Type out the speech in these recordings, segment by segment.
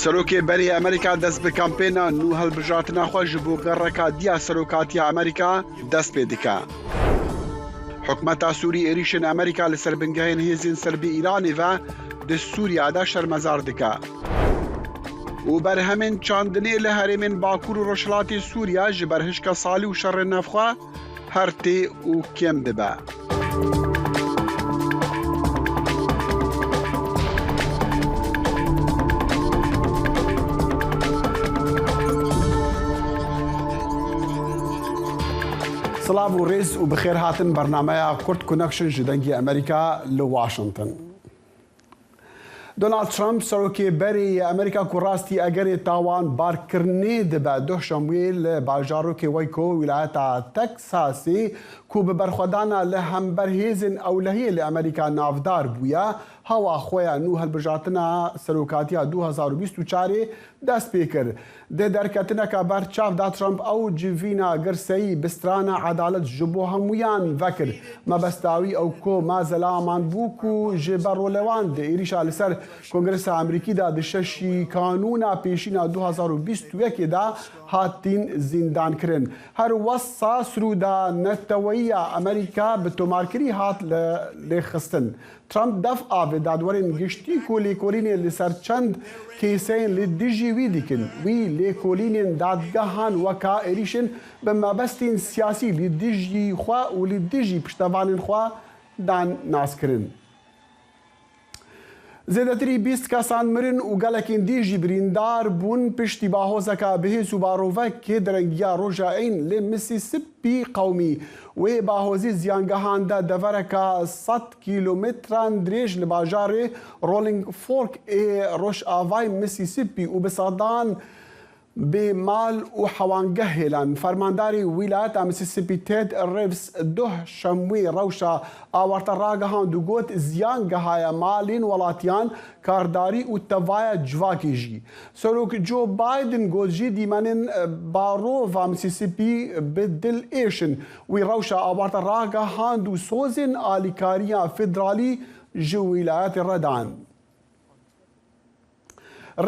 Serokê berê Amerîka dest bi kampêna nû hilbijartina xwe ji bo gereka diya serokatiya Amerîka dest pê dike. Hikûmeta Sûrî êrîşên Amerîka li ser bingehên hêzên ser bi Îranê ve di Sûriya de şermezar dike. Û berhemên çandinê li herêmên Bakur û Rojhilatê Sûriya ji ber hişka salî û şerê navxwe her tê û kêm dibe. Silav û rêz û bi xêr hatin bernameya Kurd Connection ji Dengê Amerîka li Washington. Donald Trump serokê berê yê Amerîka ku rastî egerê tawan barkirinê dibe doh şemwê li bajarokê Waco wîlayeta Teksasê ku bi berxwedana li hember hêzên ewlehiyê li Amerîka navdar bûye hewa xwe ya nû hilbijartina serokatiya 2024 ê dest pê kir. Di derketineke ber çav da Trump ew civîna girseyî bi strana Edalet ji bo hemûyan vekir. Mebesta wî ew ku ma zelaman bû ku ji ber rolê wan di êrîşa li ser Kongresa Amerîkî de di şeşî Kanûna Pêşîna 2021 ê de hatîn zîndankirin. Her wesa sirûda neteweyî ya Amerîka bi tomarkirî hat lêxistin. Trump def avê dadwerên giştî ku lêkolînê li ser çend kêseyên li dijî wî dikin. Wî lêkolînên dadgehan weka êrîşên bi mebestên siyasî li dijî xwe û li dijî piştevanên xwe dan naskirin. Zêdetirî 20 kesan mirin û gelekên dî jî birîndar bûn piştî bahozeka bihêz û barovekê derengiya roja ên li Mississippi qewimî. Wê bahozî ziyangehan de devereka sed kîlometran dirêj li bajarê Rolling Fork ê rojavayê Mississippi û bi sedan bê mal û hewangeh hêlan. Fermandarê Wîlayeta Mississippi Ted Reeves duh şemwê rewşa awarte ragihand û got ziyan gihaye malên welatiyan, kardarî û tevaya civakê jî. Serok Joe Biden got jî dîmenên barova Mississippi bi dil êş in. Wî rewşa awarte ragihand û sozên alîkariya federalî ji wîlayetê re dan.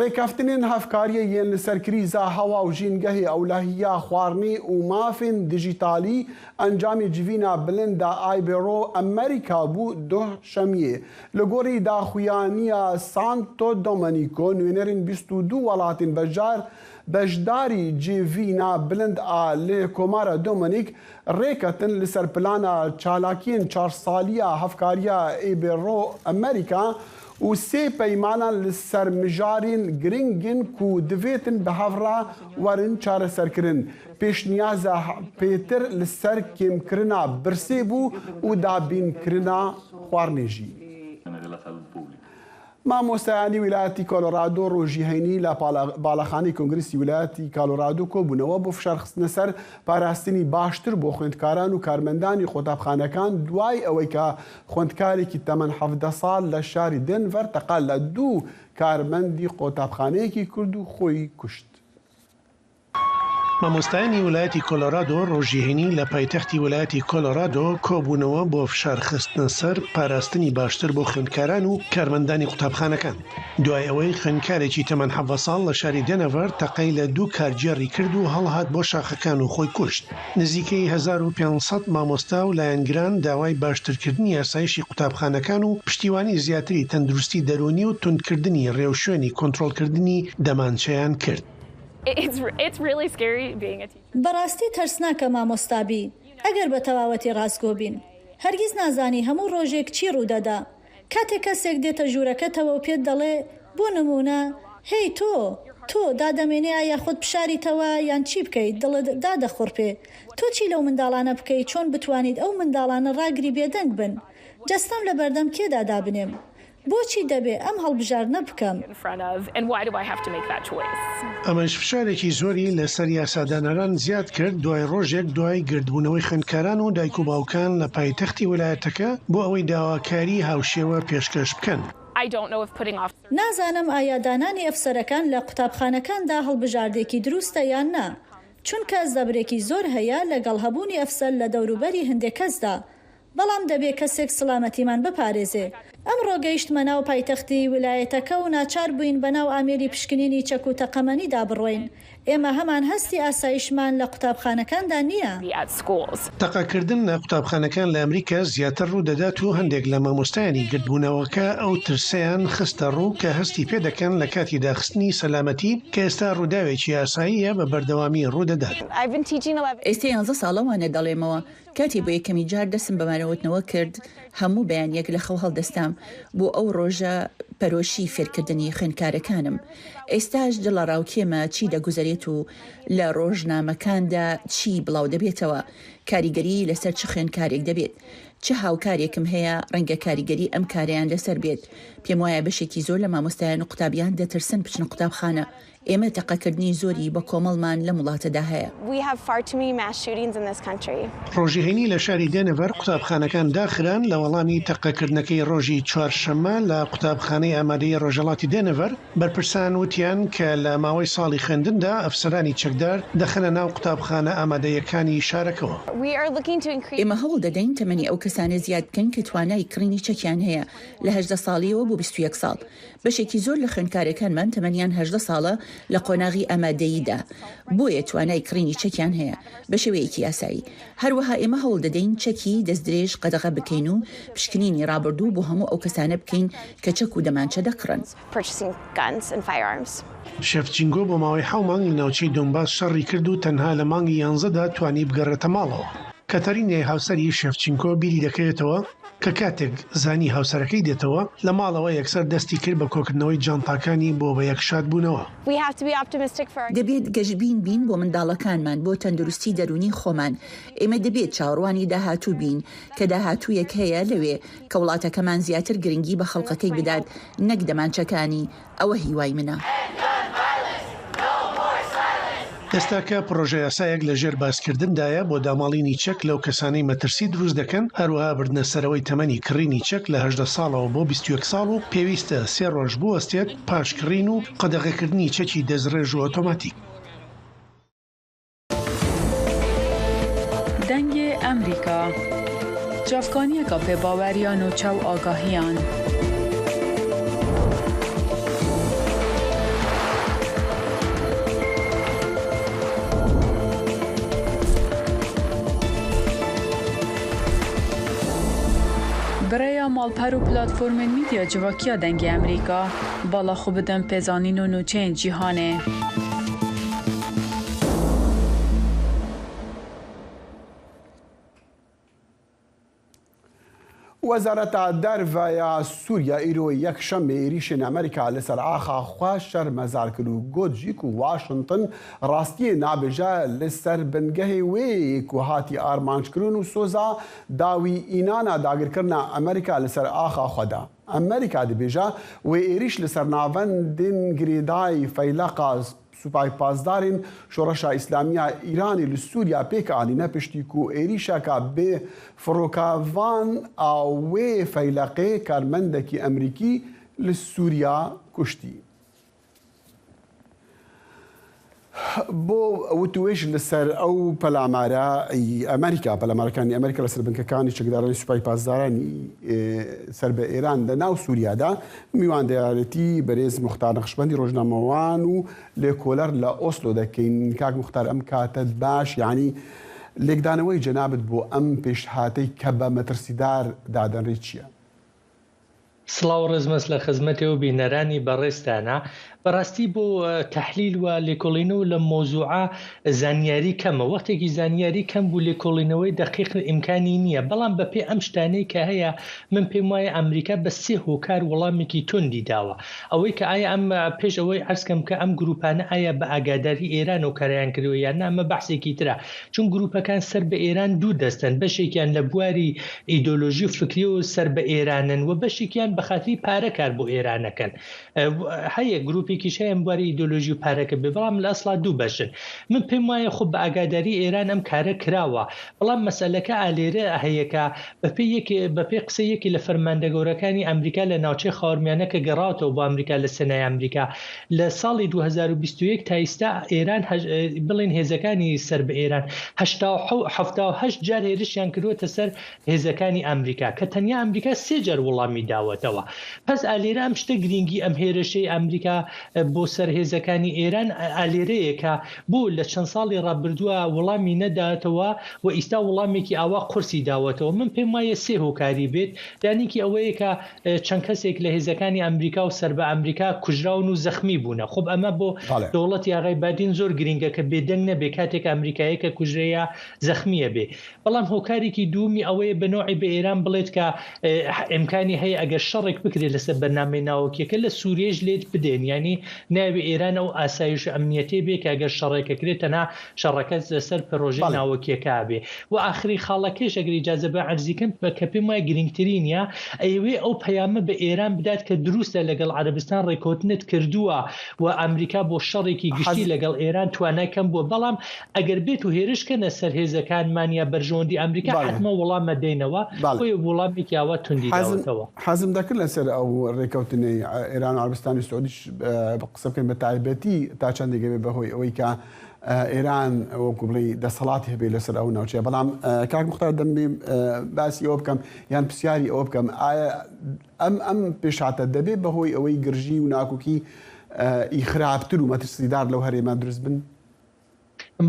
Rêkeftinên hevkariyê yên li ser krîza hewa û jîngehê, ewlehiya xwarinê û mafên dijîtalî encamê civîna bilind a Ibero-Amerîka bû duh şemiyê. Li gorî daxuyaniya Santo Domenico nûnerên 22 welatên beşdar beşdarî civîna bilind a li Komara Domenîk rêketin li ser plana çalakiyên çar saliya hevkariya Ibero-Amerîka û sê peymanan li ser mijarên giring in ku divêtin bi hev re werin çareserkirin. Pêşniyaza pêtir li ser kêmkirina birsê bû û dabînkirina xwarinê jî. Mamosteyanî wîlayetî Colorado rojî heyînî li Balaxaneyê Kongresî wîlayetî Colorado kobûnewe bo fişarxistine ser parastinî baştir bo xwendkaran û karmendanî qotabxanekan dway ewey ka خوێندکارێکی تەمەن 17 ساڵ لە شاری دێنڤەر تەقە لە دوو کارمەندی قۆتابخانەیەکی کرد و خۆی کوشت. مامۆستایانی ویلایەتی کۆلۆرادۆ ڕۆژی هەینی لە پایتەختی ویلایەتی کۆلۆرادۆ کۆبوونەوە بۆ فشار خستنە سەر پاراستنی باشتر بۆ خوێندکاران و کارمەندانی قوتابخانەکان دوای ئەوەی خوێندکارێکی تەمەن 17 ساڵ لە شاری دێنەڤەر تەقەی لە دوو کارگێڕی کرد و هەڵهات بۆ شاخەکان و خۆی کوشت. نزیکەی 1500 مامۆستا و لایەنگران داوای باشترکردنی ئاسایشی قوتابخانەکان و پشتیوانی زیاتری تەندروستی دەروونی و توندکردنی ڕێوشوێنی کۆنترۆڵکردنی دەمانچەیان کرد. بەڕاستی ترسناکە مامۆستا بی ئەگەر بە تەواوەتی ڕاستگۆ بین. هەرگیز نازانی هەموو ڕۆژێک چی ڕوودەدا. کاتێک کەسێک دێتە ژوورەکەتەوە و پێت دەڵێ، بۆ نموونە، هێی تۆ! تۆ، دادەمێنێ ئایا خۆت بشاریتەوە یان چی بکەیت، دڵت دادەخورپێ. تۆ چی لەو منداڵانە بکەیت، چۆن بتوانیت ئەو منداڵانە ڕاگری بێدەنگ بن؟ جەستەم لە بەردەم کێدا دابنێم؟ بۆچی دەبێ ئەم هەڵبژاردنە بکەم؟ ئەمەش فشارێکی زۆری لەسەر یاسادانەران زیاد کرد دوای ڕۆژێک دوای گردبوونەوەی خوێندکاران و دایک و باوکان لە پایتەختی ویلایەتەکە بۆ ئەوەی داواکاری هاوشێوە پێشکەش بکەن. نازانم ئایا دانانی ئەفسەرەکان لە قوتابخانەکاندا هەڵبژاردێکی دروستە یان نا، چونکە زەبرێکی زۆر هەیە لەگەڵ هەبوونی ئەفسەر لە دەوروبەری هەندێک کەسدا، بەڵام دەبێ کەسێک سڵامەتیمان بپارێزێ. ئەمڕۆ گەیشتمە ناو پایتەختی ویلایەتەکە و ناچار بووین بەناو ئامێری پشکنینی چەک و تەقەمەنیدا بڕۆین. ئێمە هەمان هەستی ئاسایشمان لە قوتابخانەکاندا نییە. تەقەکردن لە قوتابخانەکان لە ئەمریکا زیاتر ڕوودەدات و هەندێک لە مامۆستایانی گردبوونەوەکە ئەو ترسەیان خستە ڕوو کە هەستی پێدەکەن لە کاتی داخستنی سەلامەتی کە ئێستا ڕووداوێکی ئاساییە بە بەردەوامی ڕوودەدات. ئێستا یانزە ساڵە وانە دەڵێمەوە، کاتێ بۆ یەکەمین جار دەستم بە وانەوتنەوە کرد، هەموو بەیانییەک لە خەو هەڵدەستام بۆ ئەو ڕۆژە پەرۆشی فێرکردنی خوێندکارەکانم. ئێستاش دڵەڕاوکێمە چی دەگوزەرێت و لە ڕۆژنامەکاندا چی بڵاو دەبێتەوە، کاریگەریی لەسەر چ خوێندکارێک دەبێت. چ هاوکارێکم هەیە ڕەنگە کاریگەری ئەم کارەیان لەسەر بێت. پێموایە بەشێکی زۆر لە مامۆستایان و قوتابیان دەترسن بچنە قوتابخانە. ئێمە تەقەکردنی زۆری بە کۆمەڵمان لەم وڵاتەدا هەیە. ڕۆژی هەینی لە شاری دێنڤەر قوتابخانەکان داخران لە وەڵامی تەقەکردنەکەی ڕۆژی چوارشەممە لە قوتابخانەی ئامادەیی ڕۆژهەڵاتی دێنڤەر، بەرپرسان وتیان کە لە ماوەی ساڵی خوێندندا ئەفسەرانی چەکدار دەخەنە ناو قوتابخانە ئامادەییەکانی شارەکەوە. ئێمە هەوڵ دەدەین تەمەنی ئەو کەسانە زیاد بکەین کە توانای کڕینی چەکیان هەیە لە 18 ساڵییەوە بۆ 21 ساڵ. بەشێکی زۆر لە خوێندکارەکانمان تەمەنیان 18 ساڵە لە قۆناغی ئامادەییدا، بۆیە توانای کڕینی چەکیان هەیە بە شێوەیەکی یاسایی. هەروەها ئێمە هەوڵ دەدەین چەکی دەستدرێژ قەدەغە بکەین و پشکنینی ڕابردوو بۆ هەموو ئەو کەسانە بکەین کە چەک و دەمانچە دەکڕن. شێفچینگۆ بۆ ماوەی حەو مانگ لە ناوچەی دۆنباس شەڕی کرد و تەنها لە مانگی یانزەدا توانی بگەڕێتە ماڵەوە. کاتارینای هاوسەری شێفچینکۆ بیری دەکەوێتەوە کە کاتێک زانی هاوسەرەکەی دێتەوە لە ماڵەوە یەکسەر دەستی کرد بە کۆکردنەوەی جانتاکانی بۆ بە یەک شادبوونەوە. دەبێت گەشبین بین بۆ منداڵەکانمان، بۆ تەندروستی دەروونی خۆمان. ئێمە دەبێت چاوەڕوانی داهاتوو بین، کە داهاتوویەک هەیە لەوێ کە وڵاتەکەمان زیاتر گرنگی بە خەڵکەکەی بدات نەک دەمانچەکانی، ئەوە هیوای منە. ئێستاکە پڕۆژەیاسایەک لە ژێر باسکردندایە بۆ داماڵینی چەک لەو کەسانەی مەترسی دروست دەکەن، هەروەها بردنە سەرەوەی تەمەنی کڕینی چەک لە 18 ساڵەوە بۆ 21 ساڵ و پێویستە سێ ڕۆژ بوەستێت پاش کڕین و قەدەغەکردنی چەکی دەستڕێژ و ئۆتۆماتیک. دەنگێ ئەمریکا چاڤکانیەکا پێباوەریا نوچە و ئاگاهیان. بڕێیا ماڵپەر و پلاتفۆرمێن میدیا جڤاکیا دەنگێ ئەمریکا باڵا خو بدن پێزانین و نوچەیên جیهانێ. Wezareta Derve ya Sûriye îro Yekşemê êrîşên Amerîka li ser axa xwe şermezar kir û got jî ku Washington rastiyê nabêje li ser bingehê wê yê ku hatî armanckirin û soza dawî înana dagirkirina Amerîka li ser axa xwe da. Amerîka dibêje wê êrîş li ser navendên girêdayî Feyleqa Supay Pasdarên Şoreşa Îslamî ya Îranê li Sûriya pêk anîne piştî ku êrîşeka bê firokevan a wê feyleqê karmendekî Emrîkî li Sûriya kuştî. Bo وتوێژ لەسەر ئەو پەلامارە ئەمریکا، پەلامارەکانی ئەمریکا لەسەر بنکەکانی چەکدارانی سوپای پاسدارانی سەر بە ئێران لە ناو سووریادا، میواندارێتی بەرێز موختار نەقشبەندی ڕۆژنامەوان و لێکۆلەر لە ئۆسلۆ دەکەین. کاک موختار ئەم کاتەت باش، یانی لێکدانەوەی جەنابت بۆ ئەم پێشهاتەی کە بە مەترسیدار دادەنرێت چییە؟ سڵاو ڕێزمەس لە خزمەتێ و بینەرانی بەڕێزتانا. بەڕاستی بۆ تەحلیل و لێکۆڵینەوە لەم مەوزوعە زانیاری کەمە. وەختێکی زانیاری کەم بوو لێکۆڵینەوەی دەقیق ئیمکانی نییە. بەڵام بە پێی ئەم شتانەی کە هەیە من پێم وایە ئەمریکا بە سێ هۆکار وەڵامێکی توندی داوە. ئەوەی کە ئایا ئەم پێش ئەوەی عەرز کەم کە ئەم گرووپانە ئایا بە ئاگاداری ئێران ئەو کارەیان کردووە یان نا ئەمە بەحسێکی ترە. چون گروپەکان سەر بە ئێران دوو دەستەن، بەشێکیان لە بواری ئیدۆلۆژی و فکریەوە سەر بە ئێرانن و بەشێکیان بە خاتری پارە کار بۆ ئێران ئەکەن. هەیە گروپێکیش هەیە بواری ئیدۆلۆژی و پارەکە بێ، بەڵام لە ئەسڵا دوو بەشن. من پێم وایە خۆ بە ئاگاداری ئێران ئەم کارە کراوە، بەڵام مەسەلەکە ئالێرە هەیە کە بەپێی یەکێ بەپێی قسەی یەکێ لە فەرماندە گەورەکانی ئەمریکا لە ناوچەی خاوەرمیانە کە گەڕاوەتەوە بۆ ئەمریکا لە سێنای ئەمریکا لە ساڵی 2021 تا ئیستا ئێران بڵێن هێزەکانی سەر بە ئێران 78 جار هێرشیان کردووەتە سەر هێزەکانی ئەمریکا کە تەنیا ئەمریکا سێ جار وڵامی داوەتەوە. داوەتەوە. پەس ئالێرە ئەم شتە گرینگی ئەم هێرشەی ئامریکا بۆ سەر هێزەکانی ئێران ئالێرەیە کە بۆ لە چەند ساڵی ڕابردووە وڵامی نەداتەوە و ئیستا وڵامێکی ئاوا قورسی داوەتەوە من پێم وایە سێ هۆکاری بێت دانێکی ئەوەیە کە چەند کەسێک لە هێزەکانی ئەمریکا و سەر بە ئەمریکا کوژراون و زەخمی بوونە خۆب ئەمە بۆ دەوڵەتی ئاغای بادین زۆر گرینگە کە بێدەنگ نەبێ کاتێک ئەمریکایەکە کوژرێ یا زەخمیە بێ بەڵام هۆکارێکی دوومی ئەوەیە بە نەوعی بە ئێران بڵێت کە ئیمکانی هەیە ئەگەر شەڕێک بکرێت لەسەر بەرنامەی ناوەکیەکە لە سوریەش لێت بدەین یانی ناوی ئێران ئەو ئاسایش و ئەمنیەتەی بێ کە ئەگەر شەڕێک ئەکرێت تەنها شەڕەکە لەسەر پرۆژەی ناوەکیەکە بێ و ئاخری خاڵەکەیش ئەگەر ئیجازە بە عەرزی کەم کە پێم وایە گرنگترینە ئەیەوێ ئەو پەیامە بە ئێران بدات کە دروستە لەگەڵ عەرەبستان ڕێکەوتنت کردووە و ئەمریکا بۆ شەڕێکی گشتی لەگەڵ ئێران توانای کەم بووە بەڵام ئەگەر بێت و هێرش کەنە سەر هێزەکانمان یا بەرژەوەندی ئەمریکا حەتمەن وەڵام ئەدەینەوە، بۆیە وڵامێکی ئاوا توندی داوەتەوە. حەزم دەکرد لەسەر ئەو رێکەوتنەی ئێران و عەرەبستانی سعودیش قسە بکەین بە تایبەتی تا چەندێک ئەبێ بەهۆی ئەوەی کە ئێران وەکو بڵێی دەسەڵاتی هەبێ لەسەر ئەو ناوچەیە بەڵام کاک موختار دەمەوێ باسی ئەوە بکەم یان پرسیاری ئەوە بکەم ئایا ئەم ئەم پێشهاتە دەبێ بەهۆی ئەوەی گرژی و ناکۆکی ی خراپتر و مەترسیدار لەو هەرێمە دروست بن؟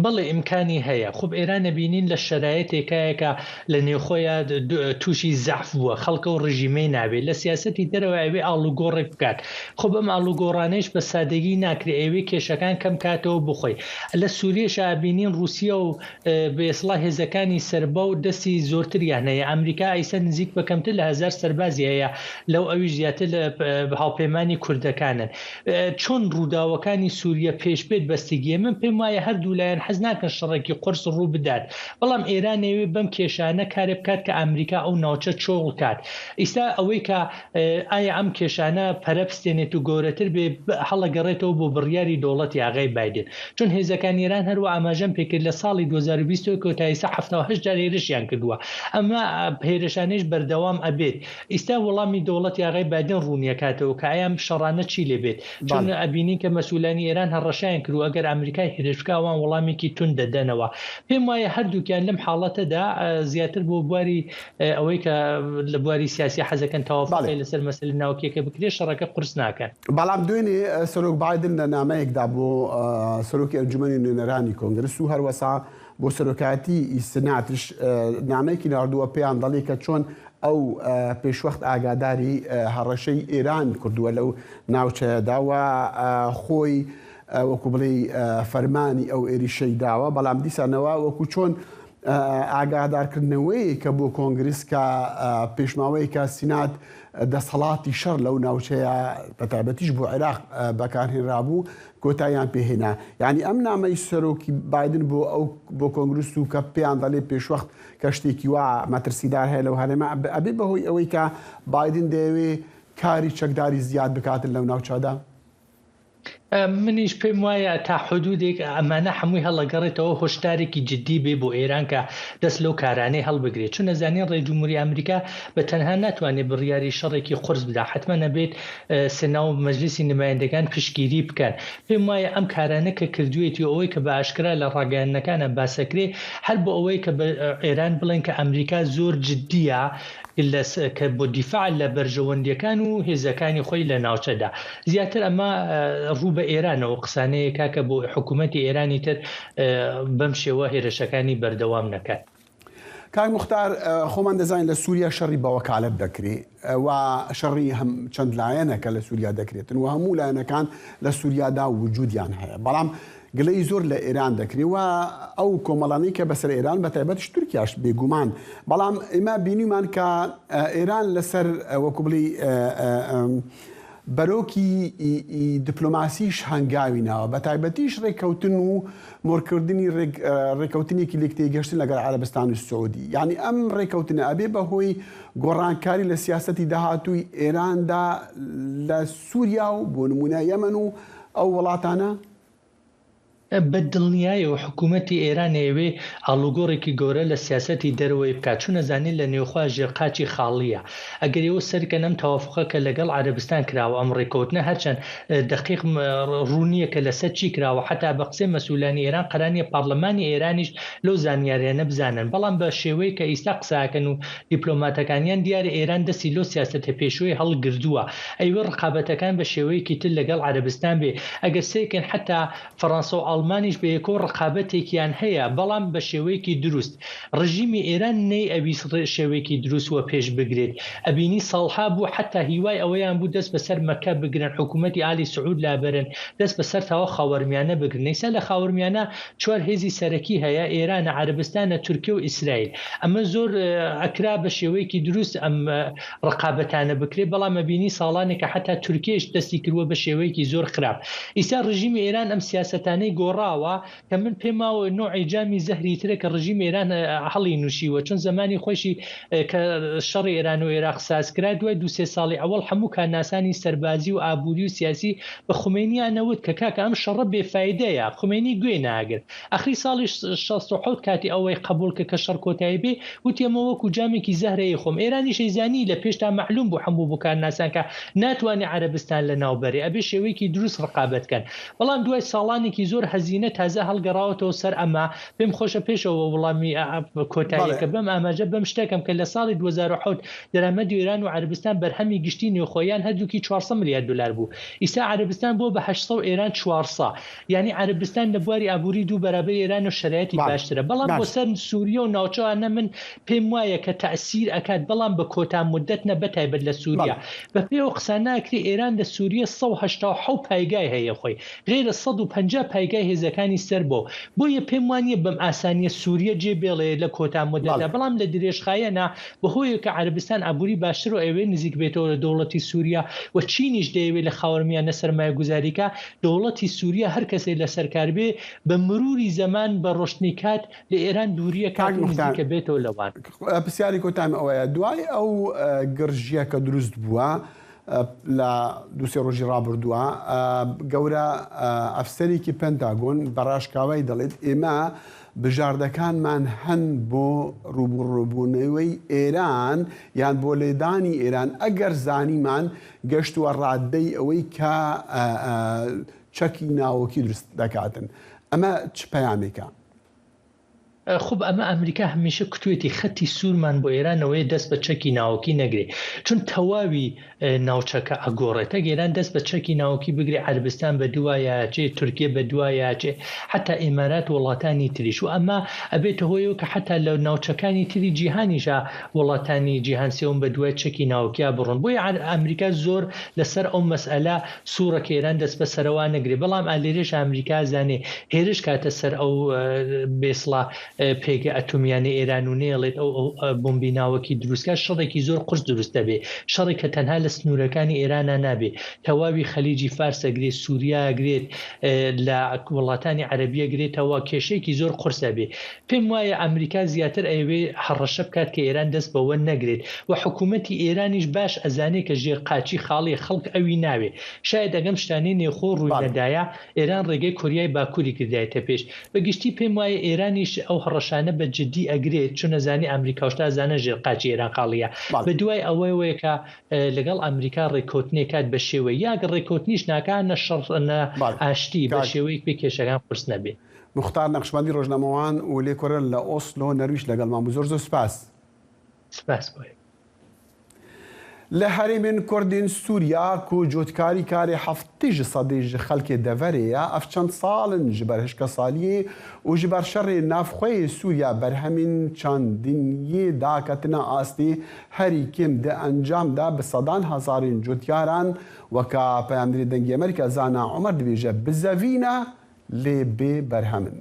بەڵێ ئیمکانی هەیە. خوب ئێران ئەبینین لە شەرایتێکایە کە لە نێوخۆیا تووشی زەعف بووە، خەڵک ئەو ڕژیمەی ناوێ. لە سیاسەتی دەرەوە ئەیەوێ ئاڵوگۆڕێک بکات. خوب ئەم ئاڵوگۆڕانەیش بە سادەگی ناکرێ، ئەیەوێ کێشەکان کەم کاتەوە بخۆی. لە سوریەشا ئەبینین ڕووسیە و بە ئێسڵا هێزەکانی سەربە و دەستی زۆرتریان هەیە. ئەمریکا ئیسە نزیک بە کەمتر لە هەزار سەربازی هەیە، لەو ئەویش زیاتر لە هاوپەیمانی کوردەکانن. چۆن ڕووداوەکانی سوریە پێش بێت بەستگیە من پێم وایە هەردوو لایەن حەز ناکەن شەڕێکی قورس ڕوو بدات بەڵام ئێران ئەیەوێت بەم کێشانە کارێ بکات کە ئامریکا ئەو ناوچە چۆڵ کات ئیستا ئەوەی کە ئایا ئەم کێشانە پەرە بستێنێت و گەورەتر بێ هەڵەگەڕێتەوە بۆ بڕیاری دەوڵەتی ئاغای بایدن چون هێزەکانی ئێران هەروا ئاماژەم پێکرد لە ساڵی 2020 کۆتا ئیستا 78 جار هێرشیان کردووە ئەمە هێرشانەیش بەردەوام ئەبێت ئیستا وەڵامی دەوڵەتی ئاغای بایدن ڕوونیەکاتەوە کە ئایا ئەم شەڕانە چی لێ بێت، چون ئەبینین کە مەسئولانی ئێران هەڕەشەیان کردوە ئەگەر ئامریکا هێرش بکا ئەوان وەڵامێکی توند دەدەنەوە. پێم وایە هەردووکیان لەم حاڵەتەدا زیاتر بۆ بواری ئەوەی کە لە بواری سیاسی حەزەکەن تەوافوقی لەسەر مەسەلە ناوکیەکە بکرێت شەڕەکە قورس ناکەن. بەڵام دوێنێ سەرۆک بایدن لە نامەیەکدا بۆ سەرۆکی ئەنجومەنی نوێنەرانی کۆنگرس و هەروەسا بۆ سەرۆکایەتی سناتش نامەیەکی ناردووە پێیان دەڵێ کە چۆن ئەو پێشوەخت ئاگاداری هەڕەشەی ئێران کردووە لەو ناوچەیەدا و خۆی وەکو بڵێی فەرمانی ئەو ئێریشەی داوە بەڵام دیسانەوە وەکو چۆن ئاگادارکردنەوەیەکە بۆ کۆنگرس کە پێشماوەیەکە سینات دەسەڵاتی شەڕ لەو ناوچەیە بەتایبەتیش بۆ عێراق بەکارهێنرابوو کۆتاییان پێهێنا. یانی ئەم نامەی سەرۆکی بایدن بۆ ئەو بۆ کۆنگرس و کە پێیان دەڵێ پێشوەخت کە شتێکی وا مەترسیدار هەیە لەو هەرێمە ئەبێ بەهۆی ئەوەی کە بایدن دەیەوێ کاری چەکداری زیاد بکاتن لەو ناوچەدا؟ منیش پێم وایە تا حدودێک ئەمانە هەمووی هەڵەگەڕێتەوە هۆشدارێکی جدی بێ بۆ ئێران کە دەست لەو کارانەی هەڵبگرێت چون ئەزانین ڕێ جمهوری ئەمریکا بە تەنها ناتوانێت بڕیاری شەڕێکی قورس بدا حتمما ئەبێت سنا و مەجلیسی نمایندەگان پشتگیری بکەن. پێم وایە ئەم کارانە کە کردوویەتی و ئەوەی کە بە ئاشکرا لە ڕاگەیاندنەکانا باسەکرێ هەر بۆ ئەوەیە کە بە ئێران بڵێن کە ئەمریکا زۆر جدییە لە کە بۆ دیفاع لە بەرژەوەندییەکان و هێزەکانی خۆی لە ناوچەدا. زیاتر ئەمە ڕوو بە ئێرانەوە قسانەیە کاکە بۆ حکوومەتی ئێرانی تر بەم شێوە هێرشەکانی بەردەوام نەکات. کاک موختار خۆمان دەزانین لە سووریا شەڕی بە وەکالەت دەکرێ و شەڕی هەم چەند لایەنە کە لە سووریا دەکرێتن و هەموو لایەنەکان لە سووریادا وجودیان هەیە بەڵام گلەی زۆر لە ئێران دەکرێ و ئەو کۆمەڵانەی کە بەسەر ئێران بە تایبەتش تورکیاش بێگومان بەڵام ئێمە بینیمان کە ئێران لەسەر وەکو بڵێی بەرۆکی دیپلۆماسیش هەنگاوی ناوە، بەتایبەتیش رێککەوتن و مۆرکردنی رێککەوتنێکی لێکتێگەشتن لەگەڵ عەرەبستانی سعودی. یانی ئەم رێککەوتنە ئەبێ بە هۆی گۆڕانکاری لە سیاسەتی داهاتووی ئێراندا لە سوریا و بۆ نموونە یەمەن و ئەو وڵاتانە؟ بە دڵنیایەوە حکوومەتی ئێران ئەیەوێ ئاڵوگۆڕێکی گەورە لە سیاسەتی دەرەوەی بکات، چون ئەزانێ لە نێوخوا ژێرقاچی خاڵییە. ئەگەر ئێوە سەرکەن ئەم تەوافوقە کە لەگەڵ عەرەبستان کراوە، ئەم ڕێککەوتنە هەرچەند دەقیق ڕوون نییە کە لەسەر چی کراوە، حەتا بە قسەی مەسئولانی ئێران قەرار نییە پارلەمانی ئێرانیش لەو زانیاریانە بزانن، بەڵام بە شێوەیەک کە ئیستا قسە ئەکەن و دیپلۆماتەکانیان دیارە ئێران دەستی لەو سیاسەتە پێشووەی هەڵگردووە ئەیوێ ڕقابەتەکان بە شێوەیەکی تر لەگەڵ عەرەبستان بێ ئەگەر سەیرکەن حەتا فەڕەنسە و ئاڵمانیش بەیەکەوە ڕقابەتێکیان هەیە بەڵام بە شێوەیەکی دروست ڕژیمی ئێران نەی ئەویست شێوەیەکی دروست وەپێش بگرێت ئەبینی ساڵها بوو حەتا هیوای ئەوەیان بوو دەست بەسەر مەکە بگرن حکوومەتی ئالی سعود لابەرن دەست بەسەر تاوە خاوەرمیانە بگرن ئیستا لە خاوەرمیانە چوار هێزی سەرەکی هەیە، ئێرانە، عەرەبستانە، تورکیە و ئیسرائیل. ئەمە زۆر ئەکرا بە شێوەیەکی دروست ئەم ڕقابەتانە بکرێت، بەڵام ئەبینی ساڵانێکە حەتا تورکیەش دەستی کردوە بە شێوەیەکی زۆر خراپ. ئیستا ڕژیمی ئێران ئەم سیاسەتانەی گۆڕاوە کە من پێم واوە نۆعی جامی زەهری ترە کە ڕژیمی ئێران هەڵی نوشیوە، چون زەمانی خۆیشی کە شەڕی ئێران و ئێراق ساز کرا دوای دوو سێ ساڵی ئەوەڵ هەموو کارناسانی سەربازی و ئابووری و سیاسی بە خومەینیان ئەوت کە کاکە ئەم شەڕە بێ فایدەیە خومەینی گوێی ناگرت ئەخری ساڵی 67 کاتی ئەوەی قەبوڵ کرد کە شەڕ کۆتایی بێ وتی ئەمە وەکو جامێکی زەهرە ئەیخۆم ئێرانیش ئەیزانی لە پێشتا مەعلوم بوو هەموو بۆ کارناسان کە ناتوانێ عەرەبستان لە ناو بەرێ ئەبێ شێوەیەکی دروست ڕقابەت کەن بەڵام دوای ساڵانێکی زۆر هەزینە تازە هەڵگەڕاوەتەوە سەر ئەمە پێم خۆشە پێش ئەوە وڵامی کۆتاییەکە بەم ئاماژە بەم شتەکەم کە لە ساڵی 2007 دەرامەتی ئێران و عەرەبستان بەرهەمی گشتی نێوخۆیان هەردووکی 400 ملیار دلار بوو ئیستا عەرەبستان بووە بە 800 و ئێران 400 یانی عەرەبستان لە بواری ئابووری دوو بەرابەری ئێران و شەرایتی باشترە بەڵام بۆ سەر سووریە و ناوچەوانە من پێم وایە کە تەئسیر ئەکات بەڵام بە کۆتا مودەت نە بەتایبەت لە سووریە بە پێی ئەو قسانە ناکرێ ئێران لە سووریە 187 پایگای هەیە خۆی غەیرە 150 پایگای هێزەکانی سەر بەو. بۆیە پێم وا نییە بەم ئاسانییە سووریە جێ بێڵێ لە کۆتا مودەتدا، بەڵام لە درێژخایەنا بە هۆیەوە کە عەرەبستان ئابووری باشترە و ئەیەوێ نزیک بێتەوە لە دەوڵەتی سووریە و چینیش دەیەوێ لە خاوەرمیانە سەرمایەگوزاری کا، دەوڵەتی سووریە هەر کەسێ لە سەر کار بێ بە مرووری زەمان بە ڕۆشتنی کات لە ئێران دووریە کات کاک و موختار نزیکە بێتەوە لە وان. پرسیاری کۆتایم ئەوەیە دوای ئەو گرژییە کە دروست بووە لە دوو سێ ڕۆژی ڕابردووە گەورە ئەفسەرێکی پنتاگۆن بە ڕاشکاوای دەڵێت ئێمە بژاردەکانمان هەن بۆ ڕووبڕووبوونەوەی ئێران یان بۆ لێدانی ئێران ئەگەر زانیمان گەشتووە ڕاددەی ئەوەی کە چەکی ناوەکی دروست دەکاتن ئەمە چ پەیامێکە؟ خوب ئەمە ئەمریکا هەمیشە کوتوێتی خەتی سوورمان بۆ ئێران ئەوەیە دەست بە چەکی ناوەکی نەگرێ چون تەواوی ناوچەکە ئەگۆڕێت ئەگەر ئێران دەست بە چەکی ناوەکی بگرێ عەربستان بە دوایا ئەچێ تورکیە بە دوایا ئەچێ حەتا ئیمارات وڵاتانی تریش و ئەمە ئەبێتە هۆیەوە کە حەتا لە ناوچەکانی تری جیهانیشا وڵاتانی جیهان سێوم بە دوای چەکی ناوکیا بڕۆن بۆیە ئەمریکا زۆر لەسەر ئەو مەسئەلە سوڕە کە ئێران دەست بە سەرەوە نەگرێ بەڵام ئا لێرەش ئامریکا ئەزانێ هێرش کاتە سەر ئەو بێسڵا پێگە ئەتۆمیانەی ئێران و نەیەڵێت ئەو بۆمبی ناوەکی دروست کا شەڕێکی زۆر قورس دروست دەبێ شەڕێک کە تەنها لە سنوورەکانی ئێرانا نابێ تەواوی خەلیجی فارس ئەگرێ سوریا ئەگرێت لە وڵاتانی عەرەبی ئەگرێتەوە کێشەیەکی زۆر قورس ئەبێ پێم وایە ئەمریکا زیاتر ئەیەوێ هەڕەشە بکات کە ئێران دەست بەوە نەگرێت و حکوومەتی ئێرانیش باش ئەزانێ کە ژێر قاچی خاڵیە خەڵک ئەوی ناوێ شاید ئەگەم شتانەی نێوخۆ ڕووی نەدایە ئێران ڕێگەی کۆریای باکووری گردایتە پێش بە گشتی پێم وایە ئێرانیش ئەو هەڕەشانە بە جدی ئەگرێت چون ئەزانێ ئەمریکا و شتا ئەزانن ژێر قاچی ئێران خاڵیە بە دوای ئەوەوەیە کە لەگەڵ ئەمریکا ڕێککەوتنێک کات بە شێوەی یا گەر ڕێککەوتنیش ناکا نە شەڕ نە ئاشتی بە شێوەیەک پێ کێشەکان قورس نەبێ. موختار نەقشبەندی ڕۆژنامەوان و لێکۆلەر لە ئۆسلۆ، نەرویج لەگەڵمان بوو. زۆر زۆر سپاس. سپاس بۆ ئێوە. لە هەرێمên Kurdên Sûriya ku cotkarî karê heftê ji sedê ji xelkê deverê ye, ev çend sal in ji ber hişkesaliyê û ji ber şerê navxweyê Sûriya berhemên çandiniyê daketina astê herî kêm di encam de bi sedan hezarên cotyaran weka peyamnirê Dengê Amerîka Zana Omer dibêje bi zevî ne lê bê berhem in.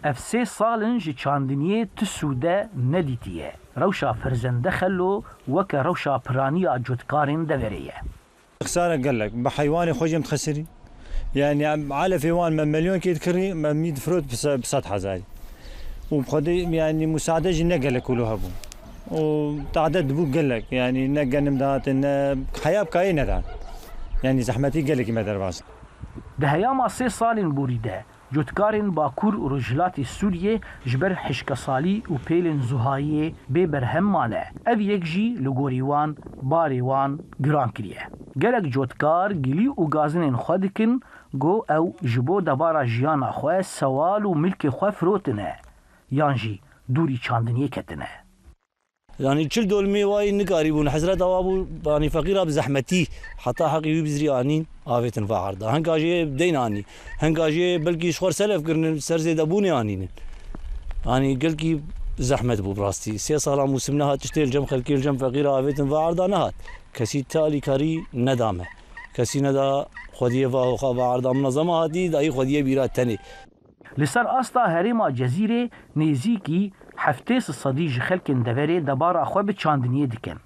Ev sê sal in ji çandiniyê tu sûde nedîtiye. Rewşa Ferzende Xelo weke rewşa piraniya cotkarên deverê ye. Xisara gelek bi heywanê xwe jî em dixesirîn. Yanî em elefê wan me milyonkê dikirî me mî difirot bi sedhezarî. Û bi xwedê yanî musade jî ne gelek wilo hebû. Û tade dibû gelek yanî ne genim dihatin ne heya bi kayê nedihat. Yanî zehmetî gelekî me derbas. Di heyama sê salên borî de cotkarên Bakur û Rojhilatê Sûriyê ji ber hişkesalî û pêlên zuhayiyê bê berhem mane. Ev yek jî li gorî wan barê wan giran kiriye. Gelek cotkar gilî û gazinên xwe dikin ku ew ji bo debara jiyana xwe sewal û milkê xwe firotine yan jî dûrî çandiniyê ketine. Yanî 40 dolmê wayî nikarîbûn hesreta wa bû yanî feqîra bi zehmetî heta heqê wî bizirî anîn avêtin va erda. Hinka jê deyn anî. Hinka jê belkî ji xwe re selef kirinin ser zêdebûnê anînin. Yanî gelkî zehmet bû bi rastî. Sê sala mûsim nehat tiştê li cem xelkê li cem feqîra avêtin va erda nehat. Kesî ti alîkarî neda me. Kesî neda xwediyê va hoxa va erda minezema hatî dayî xwediyê bîra tenê. Li ser asta herêma Cezîrê nêzîkî 70 sedî ji xelkên deverê debara xwe bi çandiniyê dikin.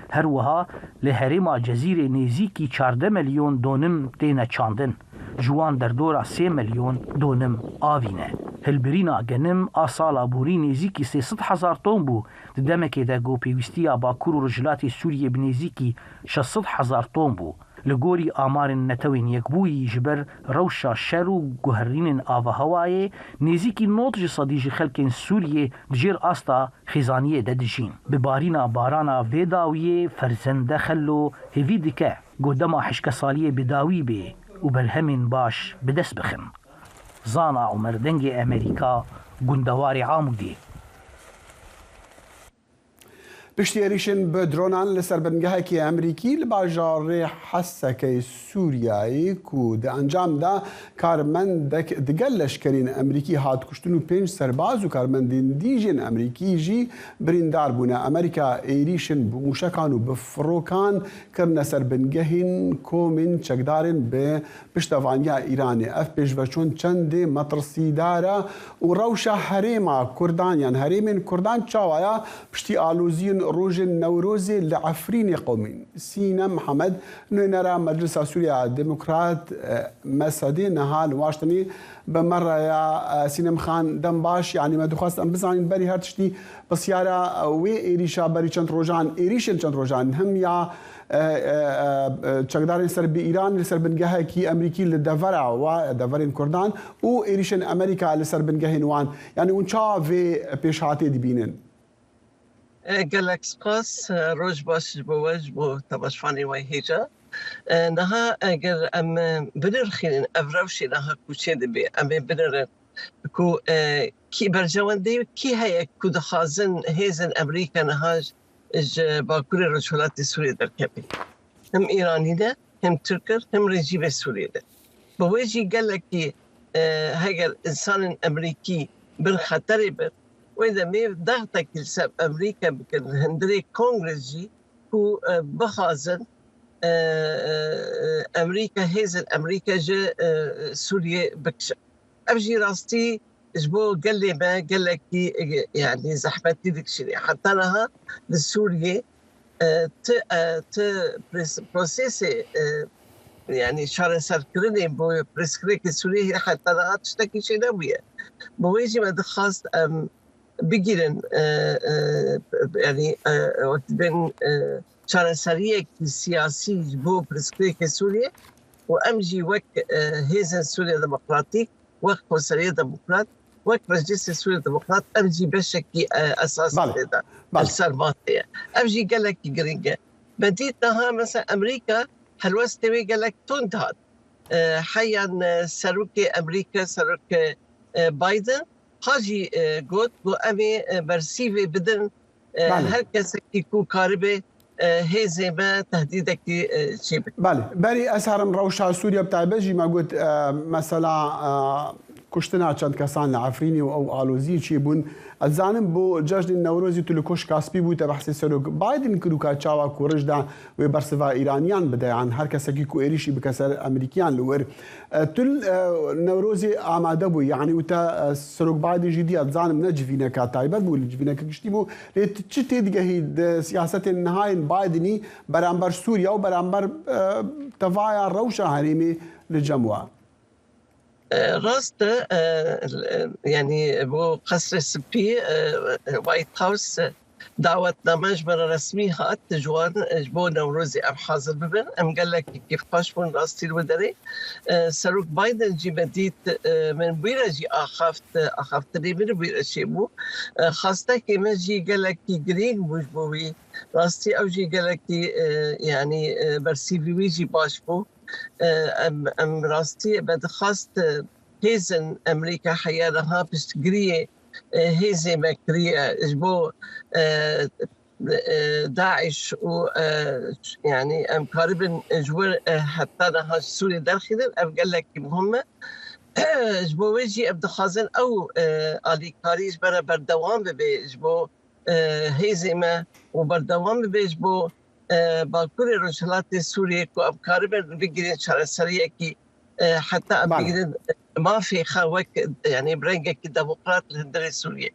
Her wiha li herêma Cezîrê nêzîkî 14 milyon donim têne çandin. Ji wan derdora sê milyon donim avî ne. Hilbirîna genim a sala borî nêzîkî 300 hezar ton bû, di demekê de ku pêwîstiya Bakur û Rojhilatê Sûriyê bi nêzîkî 600 hezar ton bû. Li gorî amarên Netewên Yekbûyî ji ber rewşa şer û guherînên avahewayê, nêzîkî 90 ji sedî ji xelkên Sûriyê di jêr asta xêzaniyê de dijîn. Bi barîna barana vê dawiyê Ferzende Xello hêvî dike ku dema hişkesaliyê bi dawî bê û berhemên baş bi dest bixin. Zana Omer Dengê Amerîka, Gundewarê Amûdê. Piştî êrîşên bi dronan li ser bingehekî Amerîkî li bajarê Hesekeyê Sûriyeyê ku di encam de karmendek digel leşkerên Amerîkî hat kuştin û pênc serbaz û karmendên dî jên Amerîkî jî birîndar bûne. Amerîka êrîşên bi mûşekan û bi firokan kirine ser bingehên komên çekdarên bi Piştevaniya Îranê ev pêşveçûn çendê metirsîdar e û rewşa herêma Kurdan yan herêmên Kurdan çawa ye piştî aloziyên rojên Newrozê li Efrînê qewimîn. Sînem Mihemed nûnera Meclisa Sûriya Demokrat MSD niha li Washingtonê bi me re ye. Sînem Xan dem baş yanî me dixwest em bizanîn berî her tiştî pisyara wê êrîşa berî çend rojan êrîşên çend rojan him ya Çekdarên ser bi Îran li ser bingehekî Emrîkî li devera we deverên Kurdan û êrîşên Amerîka li ser bingehên wan. Yanî hûn çawa vê pêşhatê dibînin? Gelek spas. Roj baş ji bo we, ji bo temaşvanên we hêja. Niha eger em binirxînin ev rewşê niha ku çêdibe, em ê binirin ku kî berjewendî kî heye ku dixwazin hêzên Emrîka niha ji Bakurê Rojhilatê Sûriyê derkevin. Him Îranî ne, him Tirk in, him rejîmê Sûriyê ne. Bi wê jî gelekî heger însanên Emerîkî bin xeterê bin, wê demê dextekî li ser Emerîka bikin li hundirê Kongres jî ku bixwazin Emerîka hêzên Emerîka ji Sûriyê bikişin. Ev jî rastî ji bo gelê me gelekî yanî zehmetî dikişîne. Heta niha li Sûriyê ti ti prosesê yanî çareserkirinê bo pirsgirêkê Sûriyê hîn heta niha tiştekî çênebûye. Bi wê jî me dixwast em bigîrin yanî wek dibên çareseriyekî siyasî ji bo pirsgirêkê Sûriyê û em jî wek Hêzên Sûriya Demokratîk, wek Xweseriya Demokrat, wek Meclîsê Sûriya Demokrat em jî beşekî esas tê de li ser masê ye. Ev jî gelekî girîng e. Me dît niha mesela Amerîka helwestê wê gelek tund hat. Heyan Serokê Amerîka Serok Biden ha jî got ku em ê bersîvê bidin Her kesekî ku karibe hêzê me tehdîdekî çêbike. Belê. Berî ez herim rewşa Sûriye bi taybet jî me got mesela kuştina çend kesan li Efrînê û ew aloziyê çêbûn. Ez dizanim bo cejnên Newrozê tu li Koşka Spî bû te behsê Serok Biden kir û ka çawa ku rij da wê bersiva Îraniyan bide yan her kesekî ku êrîşî bike ser Amerîkiyan li wir. Tu li Newrozê amade bûyî yanî û te Serok Biden jî diya dizanim ne civîneka taybet bû li civîneke giştî bû lê tu çi têdigehî di siyasetên niha yên Bidenî beramber Sûriya û beramber tevaya rewşa herêmê li cem we? Rast e yanî bo Qesrê Spî, White House, Dawetname ji me re resmî hat ji wan ji bo Newrozê em hazir bibin. Em gelekî kêfxweş bûn rastî li wê derê. Serok Biden jî me dît min wî re jî axaft, axaftinê min wî re çêbû. Xastekê min jî gelekî girîng bû ji bo wî. Rastî ew jî gelekî yanî bersîvî wî jî baş bû. Em em rastî me dixwast hêzên Amerîka heya niha piştgiriyê hêzê me kiriye ji bo DAIŞ û yanî em karibin ji wir heta niha ji Sûriyê derxînin ev gelekî muhim e. Ji bo wê jî em dixwazin ew alîkarî ji me re berdewam bibe ji bo hêzê me û berdewam bibe ji bo Bakurê Rojhilatê Sûriyê ku em karibin bigirîn çareseriyekî heta em bigirin mafê xwe wek yanî bi rengekî demokrat li hundirê Sûriyê.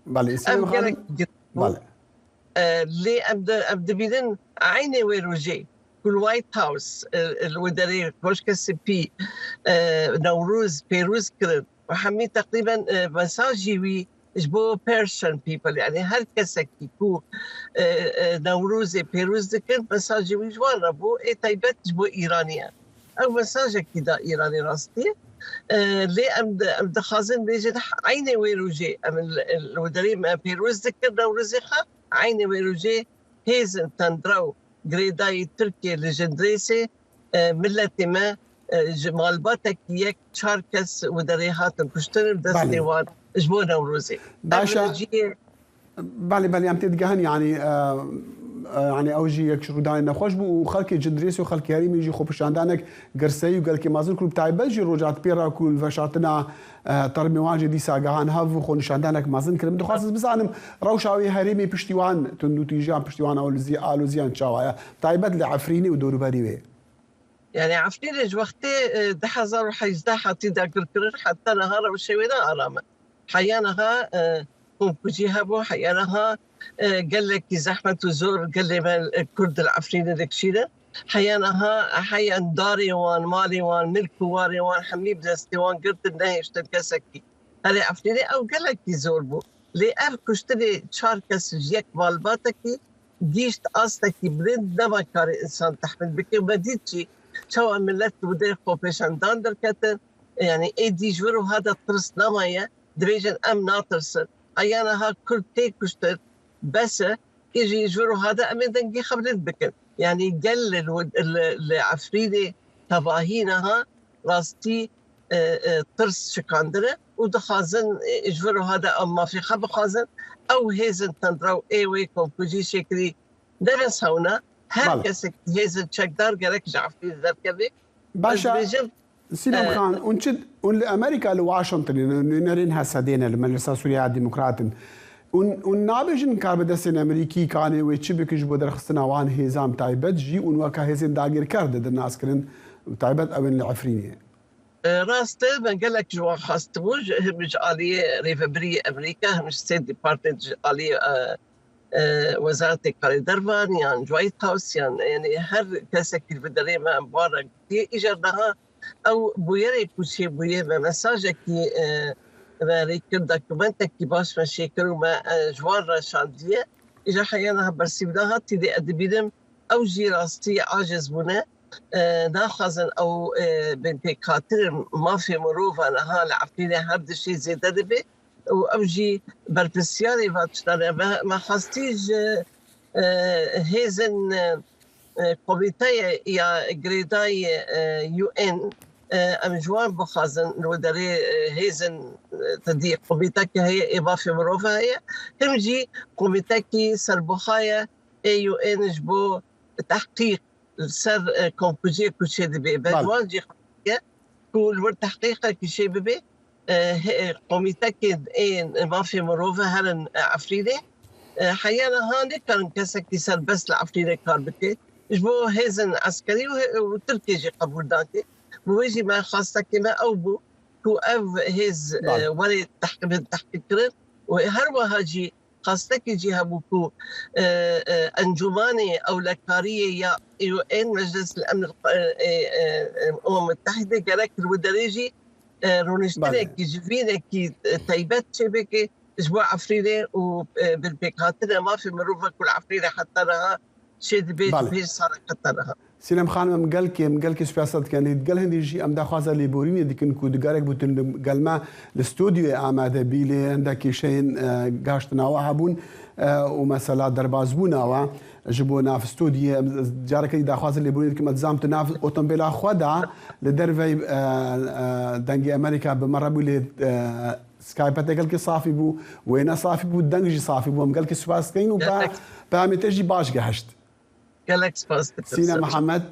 Ev gelek girîng bû. Lê em em dibînin eynê wê rojê ku li White House li wê derê Koşka Spî Newroz pêroz kirin û hemî teqrîben mesajî wî ji bo Persian people yanî her kesekî ku Newrozê pêroz dikin mesajê wî ji wan re bû ê taybet ji bo Îranî ye. Ew mesajekî da Îranê rastî lê em em dixwazin bêjin eynê wê rojê em li wê derê me pêroz dikin Newrozê xwe eynê wê rojê hêzên tendrew girêdayî Tirkiyê li Jindrêsê miletê me ji malbatekî yek çar kes û derê hatin kuştin bi destê wan ji bo Newrozê. Baş e. Belê belê em tê digehin yanî yanî ew jî yek ji rûdanê nexweş bû û xelkê Cindirêsê û xelkê herêmê jî xwepêşandanek girseyî û gelkê mezin kir û bi taybet jî roja pê re ku li veşartina termê wan jî dîsa gehan hev û xwenîşandanek mezin kirin. Min dixwast ez bizanim rewşa wê herêmê piştî wan tundûtîjiyan piştî wan aloziyan çawa ye taybet li Efrînê û dorûberî wê. Yanî Efrînê ji wextê 2018 hatî dagirkirin heta niha rewşê wê ne aram e. Heya niha komkujî hebû, heya niha gelekî zehmet û zor gelê me Kurd li Efrînê dikişînin. Heya niha heya darê wan, malê wan, milk û warê wan hemî bi destê wan girtin nehêştin kesekî herê Efrînê. Ew gelekî zor bû. Lê ev kuştinê çar kes ji yek malbatekî gihîşt astekî bilind nema karê însan tehmil bike û me dît jî çawa milet li wê xwepêşandan derketin yanî êdî ji wir wiha de tirs nemaye dibêjin em natirsin heya niha kurd tê kuştin bes e ê jî ji wir wiha de em ê dengê xwe bilind bikin yanî gel li Efrînê tevahî niha rastî tirs şikandine û dixwazin ji vir wiha de em mafê xwe bixwazin. Ew hêzên tendrew ê wê komkujî çêkirî nebe sewna. Her kesek hêzên çekdar gerek ji Efrînê derkeve. Ez dibêjim Sînem Xan, hûn çi hûn li Amerîka li Washingtonê ne nûnerên HSD'ê ne li Meclisa Sûriyeya Demokrat in. Hûn hûn nabêjin karbidestên Amerîkî kanê wê çi bikin ji bo derxistina wan hêzan bi taybet jî hûn weke hêzên dagirker didin naskirin bi taybet ew ên li Efrînê. Rast e, me gelek ji wan xwestibû him ji aliyê Rêvebiriyê Amerîka him ji State Department ji aliyê Wezaretê Karê Dervan yan White House yan yanî her kesekî li derê me em wan re gotiye. Îcar niha ew bûyerê ku çêbûye me mesajekî me rê kir dokumentekî baş me çêkir û me ji wan re şandiye. Îcar heya niha bersîv nehatî lê ez dibînim ew jî rastî aciz bûne. Naxwazin ew binpêkhatinên mafê mirovan niha li Efrînê her dişê zêde dibe û ew jî berpirsyarê van tiştan e. Me xwestî ji hêzên komîteyê ya girêdayî UN em ji wan bixwazin li wê derê hêzên tedî komîtekî heye ê mafê mirov heye him jî komîtekî serbixwe ye ê UN ji bo tehqîq li ser komkujiyê ku çêdibe be ji wan jî xwestiye ku li wir tehqîqekî çêbibe komîtekên ên mafê mirov herin Efrînê heya niha nikarin kesekî serbest li Efrînê kar bike ji bo hêzên eskerî û Tirkiye jî qebûl nake bi wê jî me xwestekê me ew bû ku ev hêz were tehqîqkirin û her wiha jî Xwestekê jî hebû ku Encûmanê Ewlekariyê ya UN, Meclis el-Emn el-Umam Muttehide gerek li wê derê jî rûniştinekî, civînekî taybet çêbike. Ji bo Efrînê û binpêkhatina mafê mirovan ku li Efrînê heta niha çêdibe ji pênc sal heta niha. Sînem xanim em gelkê em gelkê spasa dikin lê gel hindî jî em daxwaza lêborînê dikin ku di gerek bû tu li gel me li stûdyoyê amade bî lê hindek kêşeyên gaştina we hebûn û mesela derbasbûna we ji bo nav stûdyoyê em careke dî daxwaza lêborînê dikim ez dizam tu nav otombêla xwe da li dervey dengê Amerîka bi me re bû lê Skype te gelkî safî bû, wêne safî bû, deng jî safî bû. Em gelkî spas dikin û peyamê te jî baş gehişt. Gelek spas dikim. Sîna Mihemed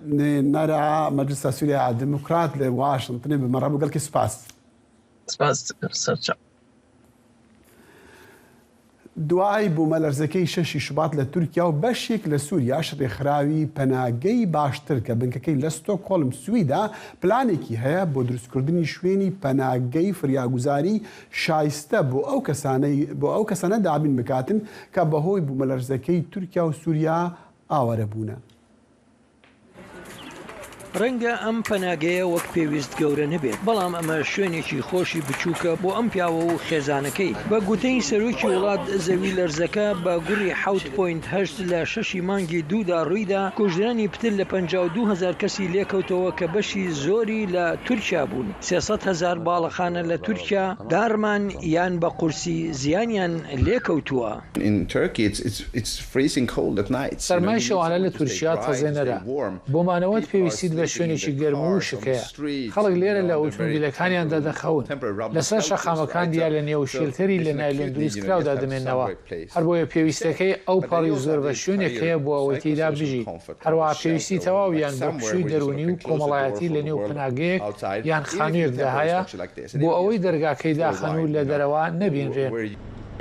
nera Meclisa Sûriya Demokrat li Washingtonê bi me re bû. Gelkî spas. Spas dikim. Serçav. دوای بوومەلەرزەکەی شەشی شوبات لە تورکیا و بەشێک لە سووریاش رێکخراوی پەناگەی باشتر کە بنکەکەی لە ستۆکهۆڵم سویدە پلانێکی هەیە بۆ دروستکردنی شوێنی پەناگەی فریاگوزاری شایستە بۆ ئەو کەسانەی بۆ ئەو کەسانە دابین بکاتن کە بەهۆی بوومەلەرزەکەی تورکیا و سووریا ئاوارە بوونە. ڕەنگە ئەم پەناگەیە وەک پێویست گەورە نەبێت، بەڵام ئەمە شوێنێکی خۆشی بچووکە بۆ ئەم پیاوە و خێزانەکەی. بە گوتەی سەرۆکی وڵات، زەویلەرزەکە بە گوڕی 7.8 لە شەشی مانگی دوودا ڕوویدا، کوژرانی پتر لە 52 هەزار کەسی لێکەوتەوە کە بەشی زۆری لە تورکیا بوون. 300 هەزار باڵەخانە لە تورکیا داڕمان یان بە قورسی زیانیان لێکەوتووە. سەرمای شەوانە لە تورکیا تەزێنەرە. بۆ مانەوەت پێویستیت بە شوێنێکی گەرم و وشک هەیە. خەڵک لێرە لە ئوتومبیلەکانیاندا دەخەون، لەسەر شەقامەکان یا لە نێو شێلتەری لە نایلۆن دروستکراودا دەمێننەوە. هەربۆیە پێویستەکەی ئەوپەڕی زۆر بە شوێنێک هەیە بۆ ئەوەی تێیدا بژیت. هەروەها پێویستی تەواویان بۆ پشووی دەروونی و کۆمەڵایەتی لە نێو پەناگەیەک یان خانوویەکدا هەیە بۆ ئەوەی دەرگاکەی داخەن و لە دەرەوە نەبینرێن.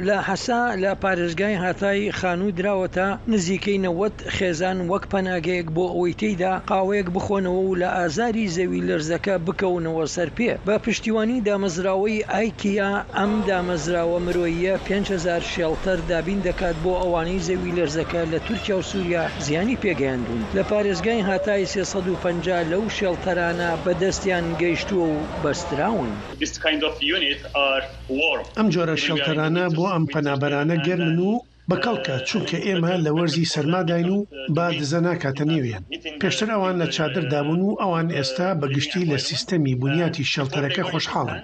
لە حەسا لە پارێزگای هاتای خانوو دراوەتە نزیکەی 90 خێزان وەک پەناگەیەک بۆ ئەوەی تێیدا قاوەیەک بخۆنەوە و لە ئازاری زەویلەرزەکە بکەونەوە سەر پێ. بە پشتیوانی دامەزراوەی ئایکیا، ئەم دامەزراوە مرۆییە 5000 شێڵتەر دابین دەکات بۆ ئەوانەی زەویلەرزەکە لە تورکیا و سوریا زیانی پێگەیاندوون. لە پارێزگای هاتای 350 لەو شێڵتەرانە بەدەستیان گەیشتووە و بەستراون. ئەم جۆرە شێڵتەرانە بۆ ئەم پەنابەرانە گەرمن و بەکەڵکە، چونکە ئێمە لە وەرزی سەرماداین و با دزە ناکاتە نێویان. پێشتر ئەوان لە چادردا بوون و ئەوان ئێستا بە گشتی لە سیستەمی بونیاتی شێڵتەرەکە خۆشحاڵن.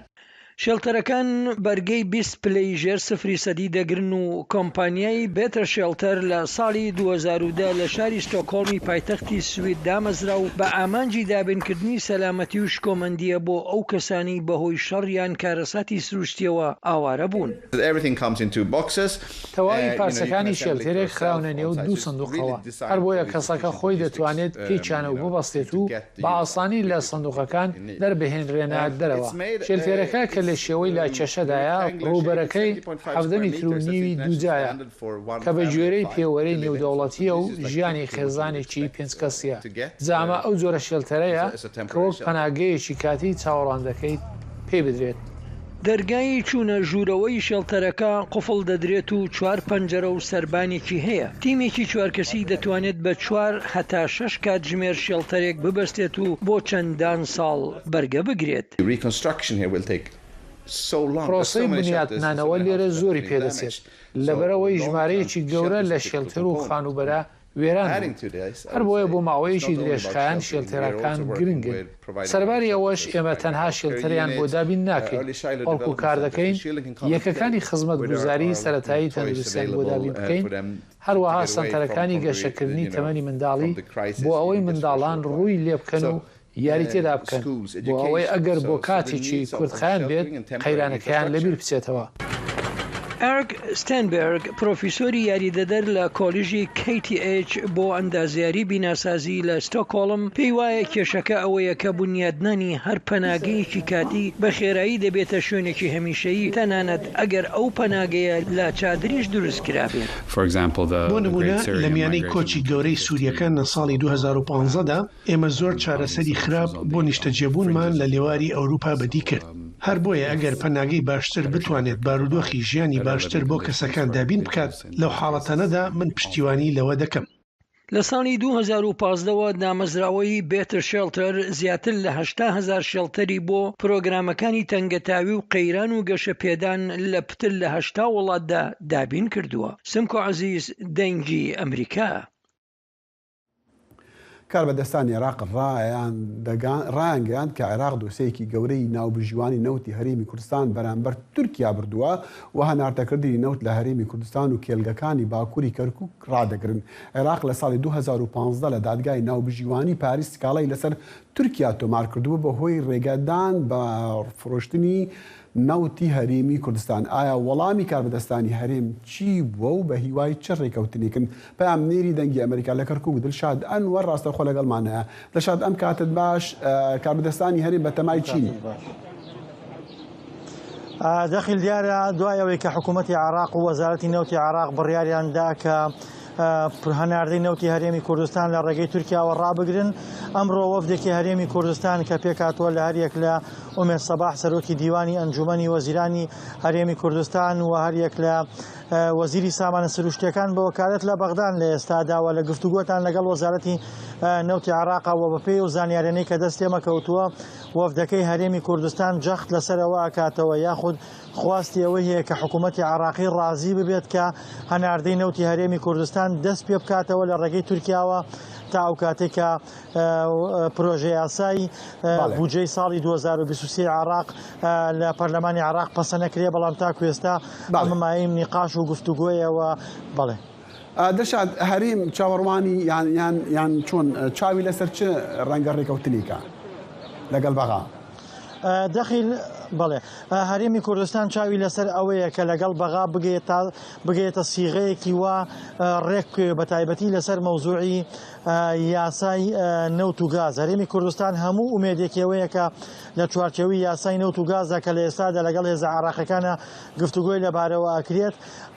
شێڵتەرەکان بەرگەی 20 پلەی ژێر سفری سەدی دەگرن و کۆمپانیای بێتەر شێڵتەر لە ساڵی 2010 لە شاری ستۆکهۆڵمی پایتەختی سوید دامەزرا و بە ئامانجی دابینکردنی سەلامەتی و شکۆمەندییە بۆ ئەو کەسانەی بەهۆی شەڕ یان کارەساتی سروشتییەوە ئاوارە بوون. تەواوی پارچەکانی شێلتێرێک خراونە نێو دوو سندوقەوە، هەربۆیە کەسەکە خۆی دەتوانێت پێکیانەوە ببەستێت و بە ئاسانی لە سندوقەکان دەربهێنرێنە دەرەوە. شێلتێرەکە کە لە شێوەی لاکێشەدایە، ڕووبەرەکەی 17 میتر و نیوی دووجایە، کە بە گوێرەی پێوەرەی نێودەوڵەتییە و ژیانی خێزانێکی پێنج کەسییە. جا ئەمە ئەو جۆرە شێلتەرەیە کە وەک پەناگەیەکی کاتی چاوەڕوان دەکەیت پێی بدرێت. دەرگای چوونە ژوورەوەی شێڵتەرەکە قوفڵ دەدرێت و چوار پەنجەرە و سەربانێکی هەیە. تیمێکی چوار کەسی دەتوانێت بە چوار هەتا شەش کاتژمێر شێڵتەرێک ببەستێت و بۆ چەندان ساڵ بەرگە بگرێت. پرۆسەی بنیاتنانەوە لێرە زۆری پێدەچێت، لەبەرئەوەی ژمارەیەکی گەورە لە شێلتەر و خانووبەرە وێران بوون، هەربۆیە بۆ ماوەیەکی درێژخایەن شێلتەرەکان گرنگن، سەرباری ئەوەش ئێمە تەنها شێلتەریان بۆ دابین ناکەین، بەڵکو کاردەکەین یەکەکانی خزمەتگوزاری سەرەتایی تەندروستیان بۆ دابین بکەین، هەروەها سەنتەرەکانی گەشەکردنی تەمەنی منداڵی بۆ ئەوەی منداڵان ڕووی لێبکەن و یاری تێدا بکەن، بۆ ئەوەی ئەگەر بۆ کاتێکی کورتخایەن بێت قەیرانەکەیان لەبیر بچێتەوە. ئێریک ستێنبێرگ، پرۆفیسۆری یاریدەدەر لە کۆلیژی KTH بۆ ئەندازیاری بیناسازی لە ستۆکهۆڵم، پێی وایە کێشەکە ئەوەیە کە بونیادنانی هەر پەناگەیەکی کاتی بە خێرایی دەبێتە شوێنێکی هەمیشەیی، تەنانەت ئەگەر ئەو پەناگەیە لە چادریش دروست کرابێت. بۆ نموونە لە میانەی کۆچی گەورەی سوورییەکان لە ساڵی 2015 دا، ئێمە زۆر چارەسەری خراپ بۆ نیشتەجێبوونمان لە لێواری ئەوروپا بەدی کرد. هەر بۆیە ئەگەر پەناگەی باشتر بتوانێت بارودۆخی ژیانی باشتر بۆ کەسەکان دابین بکات، لەو حاڵەتانەدا من پشتیوانی لەوە دەکەم. لە ساڵی 2015 وە دامەزراوەی Better Shelter زیاتر لە 80 هەزار شێڵتەری بۆ پرۆگرامەکانی تەنگەتاوی و قەیران و گەشەپێدان لە پتر لە 80 وڵاتدا دابین کردووە. سمکۆ عەزیز، دەنگی ئەمریکا. کاربەدەستانی عێراق ڕایانگەیاند کە عێراق دۆسێیەکی گەورەی ناوبژیوانی نەوتی هەرێمی کوردستان بەرامبەر تورکیا بردووە و هەناردەکردنی نەوت لە هەرێمی کوردستان و کێڵگەکانی باکووری کەرکووک ڕادەگرن. عێراق لە ساڵی 2015 لە دادگای ناوبژیوانی پاریس سکاڵای لەسەر تورکیا تۆمارکردبوو بەهۆی ڕێگەدان بە فرۆشتنی نەوتی هەرێمی کوردستان. ئایا وەڵامی کاربەدەستانی هەرێم چی بووە و بە هیوای چ ڕێکەوتنێکن؟ پەیامنێری دەنگی ئەمەریکا لە کەرکوک دلشاد ئەنوەر ڕاستەوخۆ لەگەڵمانە. دلشاد ئەم کاتت باش، کاربەدەستانی هەرێم بە تەمای چین؟ دەخیل دیارە دوای ئەوەی کە حکوومەتی عێراق و وەزارەتی نەوتی عێراق بڕیاریان دا کە هەناردەی نەوتی هەرێمی کوردستان لە ڕێگەی تورکیاوە ڕابگرن ئەمڕۆ وەفدێکی هەرێمی کوردستان کە پێکهاتووە لە هەریەک لە ئومێد سەباح سەرۆکی دیوانی ئەنجومەنی وەزیرانی هەرێمی کوردستان و هەریەک لە وەزیری سامانە سروشتیەکان بە وەکالەت لە بەغدان لە ئێستادا و لە گفتوگۆتان لەگەڵ وەزارەتی نەوتی عێراق و بەپێی و زانیارانەی کە دەست ئێمە کەوتووە وەفدەکەی هەرێمی کوردستان جەخت لەسەر ئەوە ئەکاتەوە یاخود خواستی ئەوەی هەیە کە حکوومەتی عێراقی ڕازی ببێت کە هەناردەی نەوتی هەرێمی کوردستان دەست پێ بکاتەوە لە ڕێگەی تورکیاوە تا ئەو کاتێک کە پرۆژەیاسای بودجەی ساڵی 2023 عێراق لە پەرلەمانی عێراق پەسەنەکرێ بەڵام تاکو ئێستا ئەمە مایەی نیقاش و گفتوگۆیەوە بەڵێ. دەشاد هەرێم چاوەڕوانی یان یان یان چۆن چاوی لەسەر چ ڕەنگە ڕێکەوتنێکە لەگەڵ بەغا؟ دەخیل بەڵێ هەرێمی کوردستان چاوی لەسەر ئەوەیە کە لەگەڵ بەغا بگەێت تا بگەێتە سیغەیەکی وا ڕێک بکەوێ بە تایبەتی لەسەر مەوزوعی یاسای نەوت و گاز هەرێمی کوردستان هەموو ئومێدێکی ئەوەیە کە لە چوارچێوەی یاسای نەوت و گازدا کە لە ئێستادا لەگەڵ هێزە عێراقیەکانە گفتوگۆی لەبارەوە ئەکرێت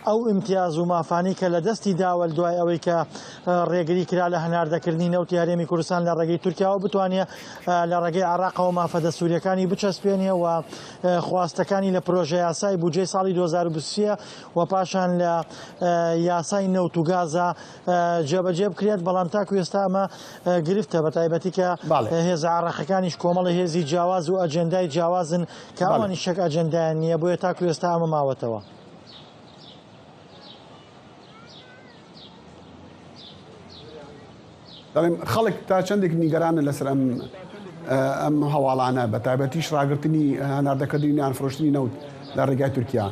ئەو ئیمتیاز و مافانەی کە لە دەستی داوە دوای ئەوەی کە ڕێگری کرا لە هەناردەکردنی نەوتی هەرێمی کوردستان لە ڕێگەی تورکیاوە بتوانێت لە ڕێگەی عێراقەوە مافە دەستوریەکانی بچەسپێنێ و خواستەکانی لە پرۆژە یاسای بودجەی ساڵی 2023 و پاشان لە یاسای نەوت و گازا جێبەجێ بکرێت، بەڵام تاکو ئێستا ئەمە گرفتە، بە تایبەتی کە هێزە عێراقیەکانیش کۆمەڵی هێزی جیاواز و ئەجێندای جیاوازن کە ئەوانیش یەک ئەجێندایان نییە، بۆیە تاکو ئێستا ئەمە ماوەتەوە. دەڵێم خەڵک تا چەندێک نیگەرانە لەسەر ئەم ئەم هەواڵانە بە تایبەتیش ڕاگرتنی هەناردەکردنی یان فرۆشتنی نەوت لە ڕێگای تورکیا؟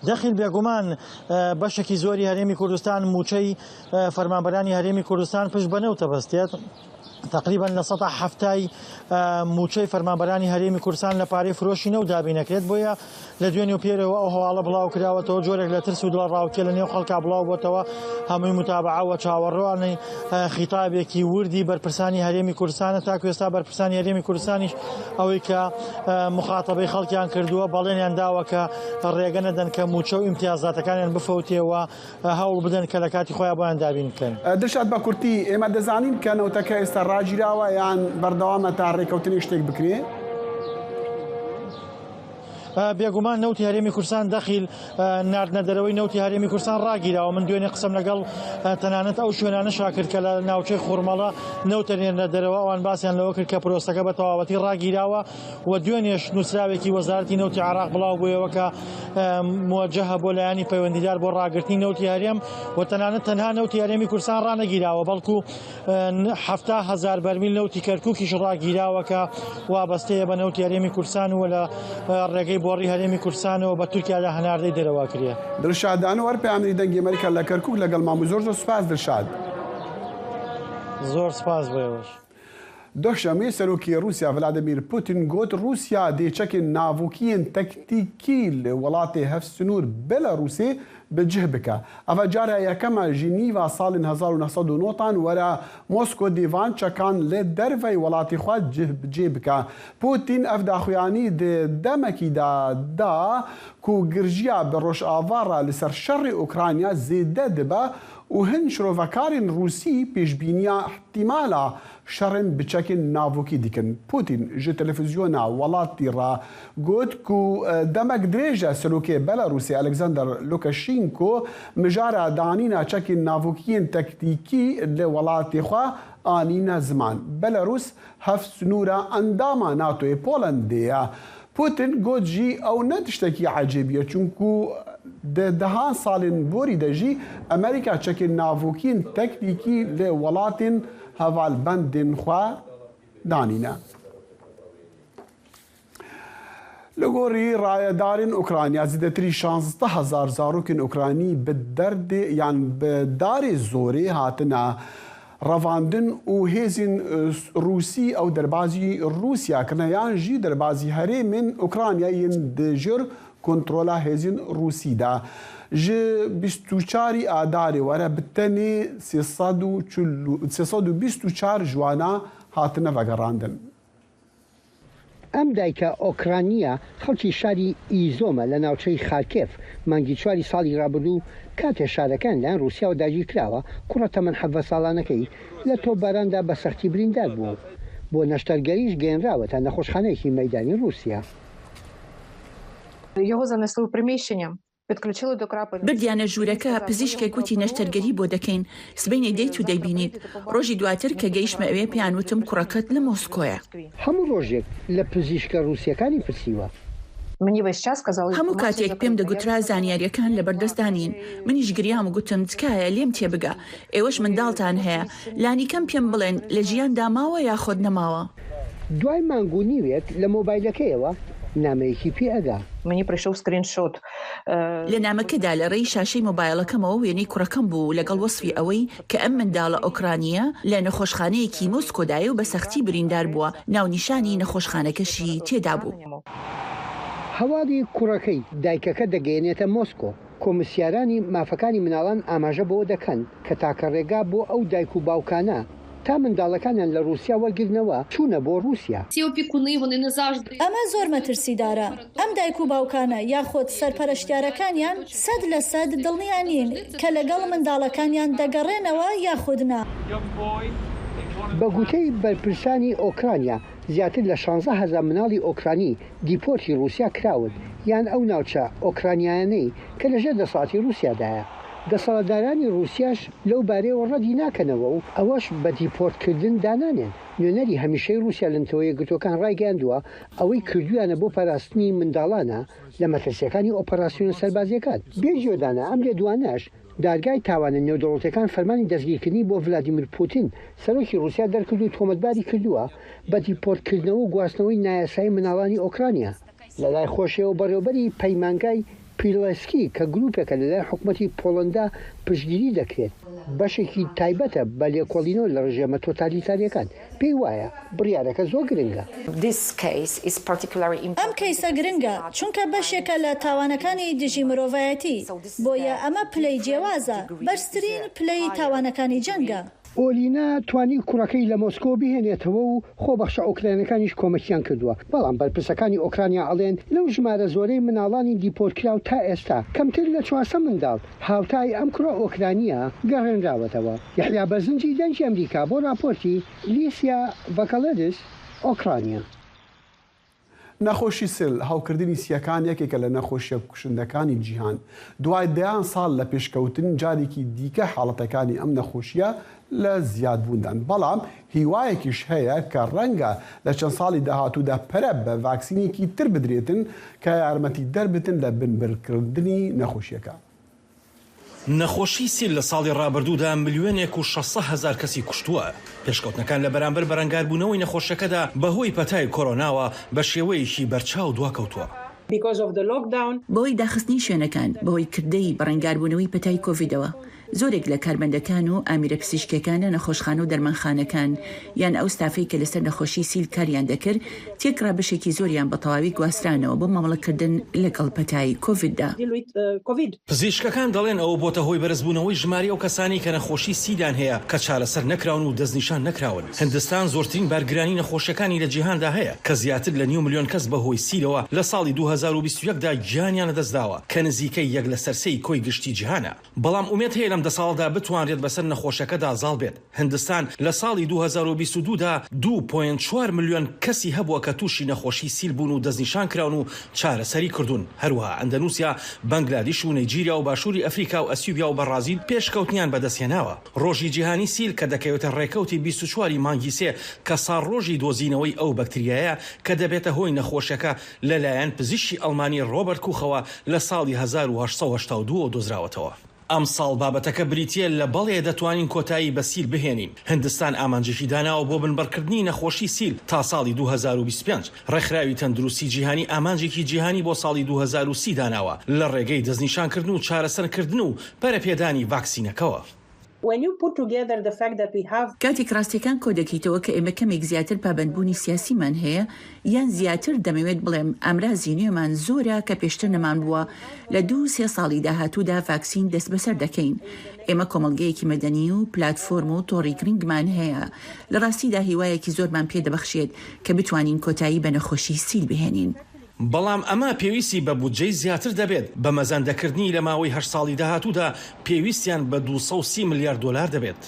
دەخیل بێگومان بەشێکی زۆری هەرێمی کوردستان مووچەی فەرمانبەرانی هەرێمی کوردستان پشت بە نەوتە بەستێت. تقریبا لە سەدا هەفتای مووچەی فەرمانبەرانی هەرێمی کوردستان لە پارەی فرۆشی نەوت دابینەکرێت بۆیە لە دوێنێ و پێرەوە ئەو هەواڵە بڵاو کراوەتەوە جۆرێک لە ترس و دڵەڕاوکێ لە نێو خەڵکا بڵاو بۆتەوە هەمووی متابعە و چاوەڕوانی خیتابێکی وردی بەرپرسانی هەرێمی کوردستانە تاکو ئێستا بەرپرسانی هەرێمی کوردستانیش ئەوەی کە مخاتەبەی خەڵکیان کردووە بەڵێنیان داوە کە ڕێگە نەدەن کە مووچە و ئیمتیازاتەکانیان بفەوتێ و هەوڵ بدەن کە لە کاتی خۆیان بۆیان دابین بکەن. دلشاد بە کورتی ئێمە دەزانین کە نەوتەکە ئێستا ڕاگیراوە یان بەردەوامە تا ڕێکەوتنی شتێک بکرێ؟ بێگومان نەوتی هەرێمی کوردستان دەخیل ناردنە دەرەوەی نەوتی هەرێمی کوردستان ڕاگیراوە من دوێنێ قسەم لەگەڵ تەنانەت ئەو شوێنانەشا کرد کە لە ناوچەی خورمەڵە نەوتە نێرنە دەرەوە ئەوان باسیان لەوە کرد کە پرۆسەکە بە تەواوەتی ڕاگیراوە و دوێنێش نووسراوێکی وەزارەتی نەوتی عێراق بڵاو بوویەوە کە موجهە بۆ لایەنی پەیوەندیدار بۆ ڕاگرتنی نەوتی هەرێم و تەنانەت تەنها نەوتی هەرێمی کوردستان ڕانەگیراوە بەڵکو 70 هەزار بەرمیل نەوتی کەرکووکیش ڕاگیراوە کە وابەستەیە بە نەوتی هەرێمی کوردستان و لە ڕێگەی بۆڕی هەرێمی کوردستانەوە بە تورکیادا هەناردەی دەرەوە کرێ. دلشاد ئەنوەر پەیامنێری دەنگی ئەمەریکا لە کەرکووک لەگەڵمان بوو زۆر زۆر سوپاس دلشاد. زۆر سپاس بۆ ئێوەش. دۆه شەممێ سەرۆکی ڕووسیا ڤلادیمیر پوتین گوت ڕووسیا دێ چەکێن ناڤۆکیێن تەکتیکی لە وڵاتێ هەڤسنوور بێلاڕووسێ bi cih bike. Eva cara yekem e ji nîva salên 1990 an were Mosko dê van çekan li derveyî welatê xwe cih bi cih bike. Pûtîn ev daxuyanî di demekî de da ku girjiya bi Rojava re li ser şerê Ukrayna zêde dibe û hin şirovekarên Rûsî pêşbîniya îhtîmala şerên bi çekên navokî dikin. Pûtîn ji televîzyona welatî re got ku demek dirêj e serokê Belarûsê Alexander Lukashenko. Lûkaşînko mijara danîna çekên navokî yên tektîkî li welatê xwe anîne ziman. Belarûs hevsnûra endama NATOyê Polandê ye. Putin got jî ew ne tiştekî ecêb ye çunku di dehan salên borî de jî Amerîka çekên navokî yên tektîkî li welatên hevalbendên xwe danîne. Li gorî rayedarên Ukrayna zêdetirî 16 hezar zarokên Ukraynî bi derdê yan bi darê zorê hatine revandin û hêzên Rûsî ew derbazî Rûsya kirine yan jî derbazî herêmên Ukrayna yên di jêr kontrola hêzên Rûsî de. Ji 24 î Adarê were bi tenê 324 ji wana hatine vegerandin. ئەم دایکە ئۆکرانییە خەڵکی شاری ئیزۆمە لە ناوچەی خارکێڤ، مانگی چواری ساڵی رابردوو کاتێ شارەکەیان لایەن رووسیاوە داگیرکراوە، کوڕە تەمەن 17 ساڵانەکەی لە تۆپباراندا بە سەختی بریندار بووە و بۆ نەشتەرگەریش گەیەنراوەتە نەخۆشخانەیەکی مەیدانی رووسیا. بردیانە ژوورەکە، پزیشکێک وتی نەشتەرگەری بۆ دەکەین، سبەینێ دێیت و دەیبینیت. ڕۆژی دواتر کە گەیشتمە ئەوێ پێیان وتم کوڕەکەت لە مۆسکۆیە. هەموو ڕۆژێک لە پزیشکە ڕووسییەکانی پرسیوە. هەموو کاتێک پێم دەگوترا زانیارییەکان لەبەردەستدا نین، منیش گریام و گوتم تکایە لێم تێبگە، ئێوەش منداڵتان هەیە، لانیکەم پێم بڵێن لە ژیاندا ماوە یاخۆد نەماوە. دوای مانگ و نیوێک لە مۆبایلەکەیەوە نامەیەکی پێ ئەگا. لە نامەکەدا لە ڕێی شاشەی مۆبایڵەکەمەوە وێنەی کوڕەکەم بوو لەگەڵ وەسفی ئەوەی کە ئەم منداڵە ئۆکرانییە لە نەخۆشخانەیەکی مۆسکۆدایە و بە سەختی بریندار بووە، ناونیشانی نەخۆشخانەکەشی تێدابوو. هەواڵی کوڕەکەی دایکەکە دەگەیەنێتە مۆسکۆ. کۆمسیارانی مافەکانی مناڵان ئاماژە بەوە دەکەن کە تاکە ڕێگا بۆ ئەو دایک و باوکانە تا منداڵەکانیان لە ڕووسیا وەرگرنەوە چوونە بۆ ڕووسیا. ئەمە زۆر مەترسیدارە. ئەم دایک و باوکانە یاخود سەرپەرشتیارەکانیان 100% دڵنیا نین کە لەگەڵ منداڵەکانیان دەگەڕێنەوە یاخود نا. بە گوتەی بەرپرسانی ئۆکرانیا، زیاتر لە 16,000 مناڵی ئۆکرانی دیپۆرتی ڕووسیا کراون یان ئەو ناوچە ئۆکرانیایانەی کە لەژێر دەسەڵاتی ڕووسیادایە. دەسەڵاتدارانی ڕووسیاش لەو بارەیەوە ڕەدی ناکەنەوە و ئەوەش بە دیپۆرتکردن دانانێن. نوێنەری هەمیشەی ڕووسیا لە نەتەوە یەکگرتووەکان ڕایگەیاندووە، ئەوەی کردوویانە بۆ پاراستنی منداڵانە لە مەترسییەکانی ئۆپەراسیۆنە سەربازییەکان. بێ گوێدانە ئەم لێدوانەش، دادگای تاوانە نێودەوڵەتییەکان فەرمانی دەستگیرکردنی بۆ ڤلادیمیر پوتین، سەرۆکی ڕووسیا دەرکرد و تۆمەتباری کردووە بە دیپۆرتکردنەوە و گواستنەوەی نایاسایی مناڵانی ئۆکرانیا. لەلای خۆشیەوە بەڕێوبەری پەیمانگای پیلێسکی کە گروپێکە لەلایەن حکومەتی پۆڵەندا پشتگیری دەکرێت، بەشێکی تایبەتە بە لێکۆڵینەوە لە ڕژێمە تۆتالیتارییەکان، پێی وایە بڕیارەکە زۆر گرنگە. ئەم کەیسە گرنگە، چونکە بەشێکە لە تاوانەکانی دژی مرۆڤایەتی، بۆیە ئەمە پلەی جیاوازە، بەرزترین پلەی تاوانەکانی جەنگە. ئۆلینا توانی کوڕەکەی لە مۆسکۆ بهێنێتەوە و خۆبەخشە ئۆکرانیەکانیش کۆمەکیان کردووە، بەڵام بەرپرسەکانی ئۆکرانیا ئەڵێن لەو ژمارە زۆرەی مناڵانی دیپۆرتکراو تا ئێستا کەمتر لە 400 منداڵ هاوتای ئەم کوڕە ئۆکرانییە گەڕێنراوەتەوە. یەحیا بەرزنجی دەنگی ئەمریکا بۆ راپۆرتی لیسیا ڤەکەڵێدس، ئۆکرانیا. نەخۆشی سل، هەوکردنی سییەکان یەکێکە لە نەخۆشییە کوشندەکانی جیهان. دوای دەیان ساڵ لە پێشکەوتن، جارێکی دیکە حاڵەتەکانی ئەم نەخۆشییە لە زیادبووندان. بەڵام هیوایەکیش هەیە کە ڕەنگە لە چەند ساڵی داهاتوودا پەرە بە ڤاکسینێکی تر بدرێتن کە یارمەتیدەر بتن لە بنبڕکردنی نەخۆشییەکە. نەخۆشی سیل لە ساڵی ڕابردوودا ملیۆنێک و شەسە هەزار کەسی کوشتووە. پێشکەوتنەکان لە بەرامبەر بەرەنگاربوونەوەی نەخۆشیەکەدا بەهۆی پەتای کۆرۆناوە بە شێوەیەکی بەرچاو دواکەوتووە. بەهۆی داخستنی شوێنەکان بەهۆی کردەی بەڕەنگاربوونەوەی پەتای کۆڤیدەوە، زۆرێک لە کارمەندەکان و ئامیرە پزیشکیەکان لە نەخۆشخانە و دەرمانخانەکان یان ئەو ستافەی کە لەسەر نەخۆشی سیل کاریان دەکرد تێکڕا بەشێکی زۆریان بە تەواوی گواسترانەوە بۆ مامەڵەکردن لەگەڵ پەتای کۆڤیددا. پزیشکەکان دەڵێن ئەوە بۆتە هۆی بەرزبوونەوەی ژمارەی ئەو کەسانەی کە نەخۆشی سیلیان هەیە کە چارەسەر نەکراون و دەستنیشان نەکراون. هندستان زۆرترین بارگرانی نەخۆشیەکانی لە جیهاندا هەیە کە زیاتر لە نیو ملیۆن کەس بەهۆی سیلەوە لە ساڵی 2021 دا گیانیان لەدەستداوە کە نزیکەی یەک لەسەر سێی کۆی گشتی جیهانە. بەڵام ئومێد هەیە لەم. لەم دەساڵەدا بتوانرێت بەسەر نەخۆشیەکەدا زاڵ بێت. هندستان لە ساڵی 2022 دا 2.4 ملیۆن کەسی هەبووە کە تووشی نەخۆشی سیل بوون و دەستنیشان کراون و چارەسەری کردوون. هەروەها ئەندەنوسیا، بەنگلادیش و نەیجیریا و باشووری ئەفریکا و ئەسیوبیا و بەڕازیل پێشکەوتنیان بەدەستهێناوە. ڕۆژی جیهانی سیل کە دەکەوێتە ڕێکەوتی 24 ی مانگی سێ کە ساڵڕۆژی دۆزینەوەی ئەو بەکتریایە کە دەبێتە هۆی نەخۆشیەکە لەلایەن پزیشکی ئەڵمانی ڕۆبەرت کوخەوە لە ساڵی 1882 ەوە دۆزراوەتەوە. ئەمساڵ بابەتەکە بریتییە لە بەڵێ دەتوانین کۆتایی بە سیل بهێنین. هندستان ئامانجێکی داناوە بۆ بنبڕکردنی نەخۆشی سیل تا ساڵی 2025. ڕێکخراوی تەندروستی جیهانی ئامانجێکی جیهانی بۆ ساڵی 2030 داناوە لە ڕێگەی دەستنیشانکردن و چارەسەرکردن و پەرەپێدانی ڤاکسینەکەوە. کاتێک ڕاستیەکان کۆدەکەیتەوە کە ئێمە کەمێک زیاتر پابەندبوونی سیاسیمان هەیە، یان زیاتر دەمەوێت بڵێم ئامرازی نوێمان زۆرە کە پێشتر نەمانبووە، لە دوو سێ ساڵی داهاتوودا ڤاکسین دەستبەسەر دەکەین. ئێمە کۆمەڵگەیەکی مەدەنی و پلاتفۆرم و تۆڕی گرنگمان هەیە. لە ڕاستیدا هیوایەکی زۆرمان پێدەبەخشێت کە بتوانین کۆتایی بە نەخۆشی سیل بهێنین. بەڵام ئەمە پێویستی بە بودجەی زیاتر دەبێت، بە مەزەندەکردنی لە ماوەی هەشت ساڵی داهاتوودا پێویستیان بە 230 ملیار دۆلار دەبێت.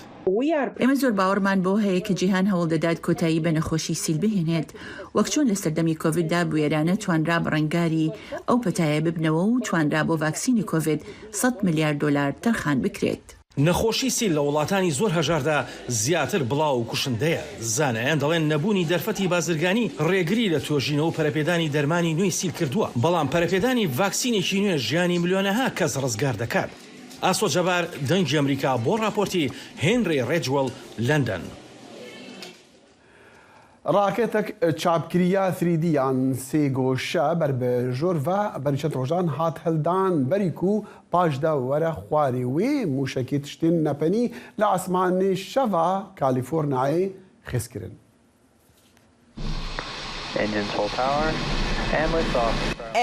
ئێمە زۆر باوەڕمان بەوە هەیە کە جیهان هەوڵدەدات کۆتایی بە نەخۆشی سیل بهێنێت، وەک چۆن لە سەردەمی کۆڤیددا بوێرانە توانرا بەڕەنگاری ئەو پەتایە ببنەوە و توانرا بۆ ڤاکسینی کۆڤید سەد ملیار دۆلار تەرخان بکرێت. نەخۆشی سیل لە وڵاتانی زۆر هەژاردا زیاتر بڵاو و کوشندەیە. زانایان دەڵێن نەبوونی دەرفەتی بازرگانی ڕێگری لە توێژینەوە و پەرەپێدانی دەرمانی نوێی سیل کردووە، بەڵام پەرەپێدانی ڤاکسینێکی نوێ ژیانی ملیۆنەها کەس ڕزگار دەکات. ئاسۆ جەبار، دەنگی ئەمریکا بۆ ڕاپۆرتی هێنری ڕێجوێڵ، لەندەن. ڕاکێتەک چاپکریا ثریدی یان سێگۆشە بەر بە ژۆرڤە بەری چەند ڕۆژان هات هەلدان بەری کو پاشدە وەرە خوارێ وێ موشەکێ تشتێن نەپەنی لە ئاسمانێ شەڤا کالیفۆرنایێ خێز کرن.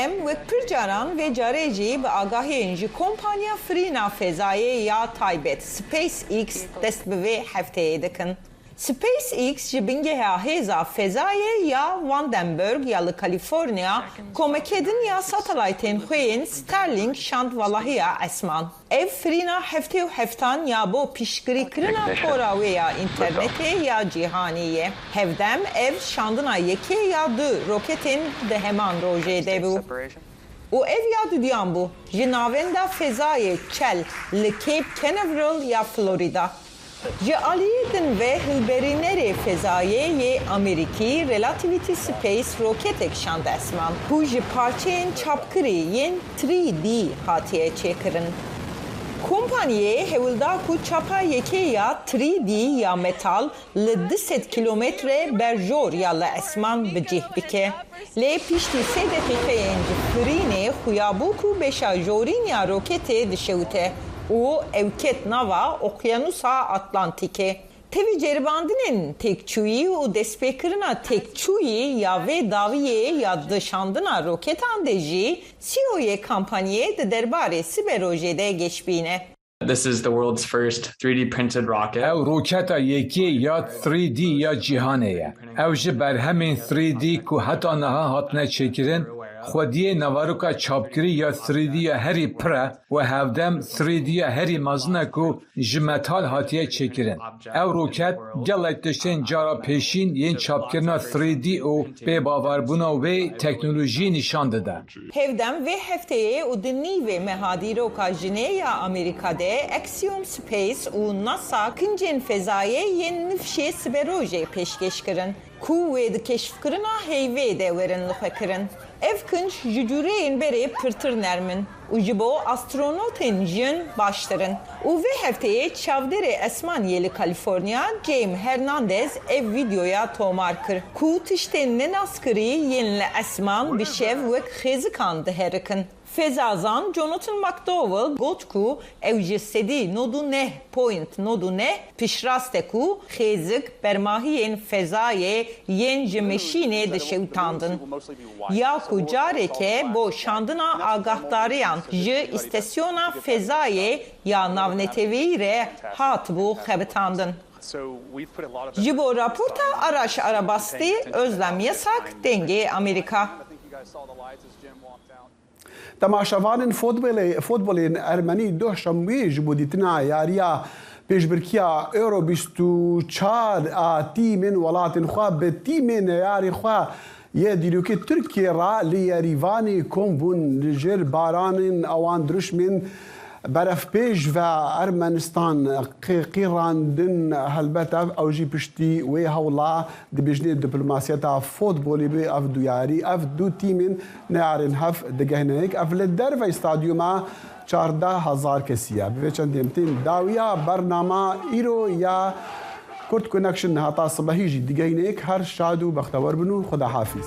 Em wek pir caran vê carê jî bi agahiyên ji kompaniya firîna fezayê ya taybet SpaceX dest bi vê hefteyê dikin. SpaceX ji bingeha hêza fezayê ya Vandenberg ya li Kalîforniya komeke din ya satelaytên xwe yên Starlink şand valahiya esman. Ev firîna 77an ya bo piştgirîkirina tora wê ya înternetê ya cîhanî ye. Hevdem ev şandina yekê ya du roketên di heman rojê de bû. Û ev ya duduyan bû ji navenda fezayê Çel li Cape Canaveral ya Florida. Ji aliyê din ve hilberînerê fezayê yê Amerîkî Relativity Space roketek şand esman ku ji parçeyên çapkirî yên 3D hatiye çêkirin. Kompaniyê hewl da ku çapa yekê ya 3D ya metal li 200 kîlometre berjor ya li esman bi cih bike. Lê piştî sê deqîqeyên ji firînê xuya bû ku beşa jorîn ya roketê dişewite û ew ket nava Okyanûsa Atlantîkê. Tevî ceribandinên têkçûyî û destpêkirina têkçûyî ya vê dawiyê ya di şandina roketan de jî CEOyê kampaniyê di derbarê siberojê de geşbîn e. This is the world's first 3D printed rocket. Ew roketa yekê ya 3D ya cîhanê ye. Ew ji berhemên 3D ku heta niha hatine çêkirin, xwediyê naveroka çapkirî ya 3D ya herî pir e û hevdem 3D ya herî mezin e ku ji metal hatiye çêkirin. Ew roket gelek tiştên cara pêşîn yên çapkirina 3D û pêbawerbûna wê teknolojiyê nîşan dide. Hevdem vê hefteyê û di nîvê meha dîroka jinê ya Amerîka de Axiom Space û NASA kincên fezayê yên nifşê siberojê pêşkêş kirin ku wê di keşfkirina heyvê de werin lixwekirin. Ev kinc ji cureyên berê pirtir nerm in û ji bo astronotên jin baştir in. Û vê hefteyê çavdêrê esman yê li Kalîforniya Jaime Hernandez ev vîdeoya tomar kir ku tiştên nenaskirî yên li esman bi şev wek xêzikan diherikin. Fezazan Jonathan McDowell got ku ew ji sedî 99.99 piştrast e ku xêzik bermahiyên fezayê yên ji meşînê dişewitandin. Ya ku careke bo şandina agahdariyan ji îstesyona fezayê ya navneteweyî re hatibû xebitandin. Ji bo raporta Araş Arabastî Özlem Yasak, Dengê Amerîka. Temaşevanên fotbolên Ermenî doh şemwê ji bo dîtina yariya pêşbirkiya Euro 24 a tîmên welatên xwe bi tîmê neyarê xwe yê dîrokê Tirkiyê re li Yerîvanê kom bûn li jêr baranên ewan dirûşmên berevpêş ve Ermenistan qîrandin helbet ev ew jî piştî wê hewla dibêjinê diplomasiyeta fotbolê bê ev du yarî ev du tîmên neyarên hev digehine yek ev li dervey stadyuma 14 hezar kesî ye. Bi vê çendê em tên dawiya bernama îro ya Kurd Connection heta sibehî jî digehîne yek her şad û bextewer bin û Xuda hafîz.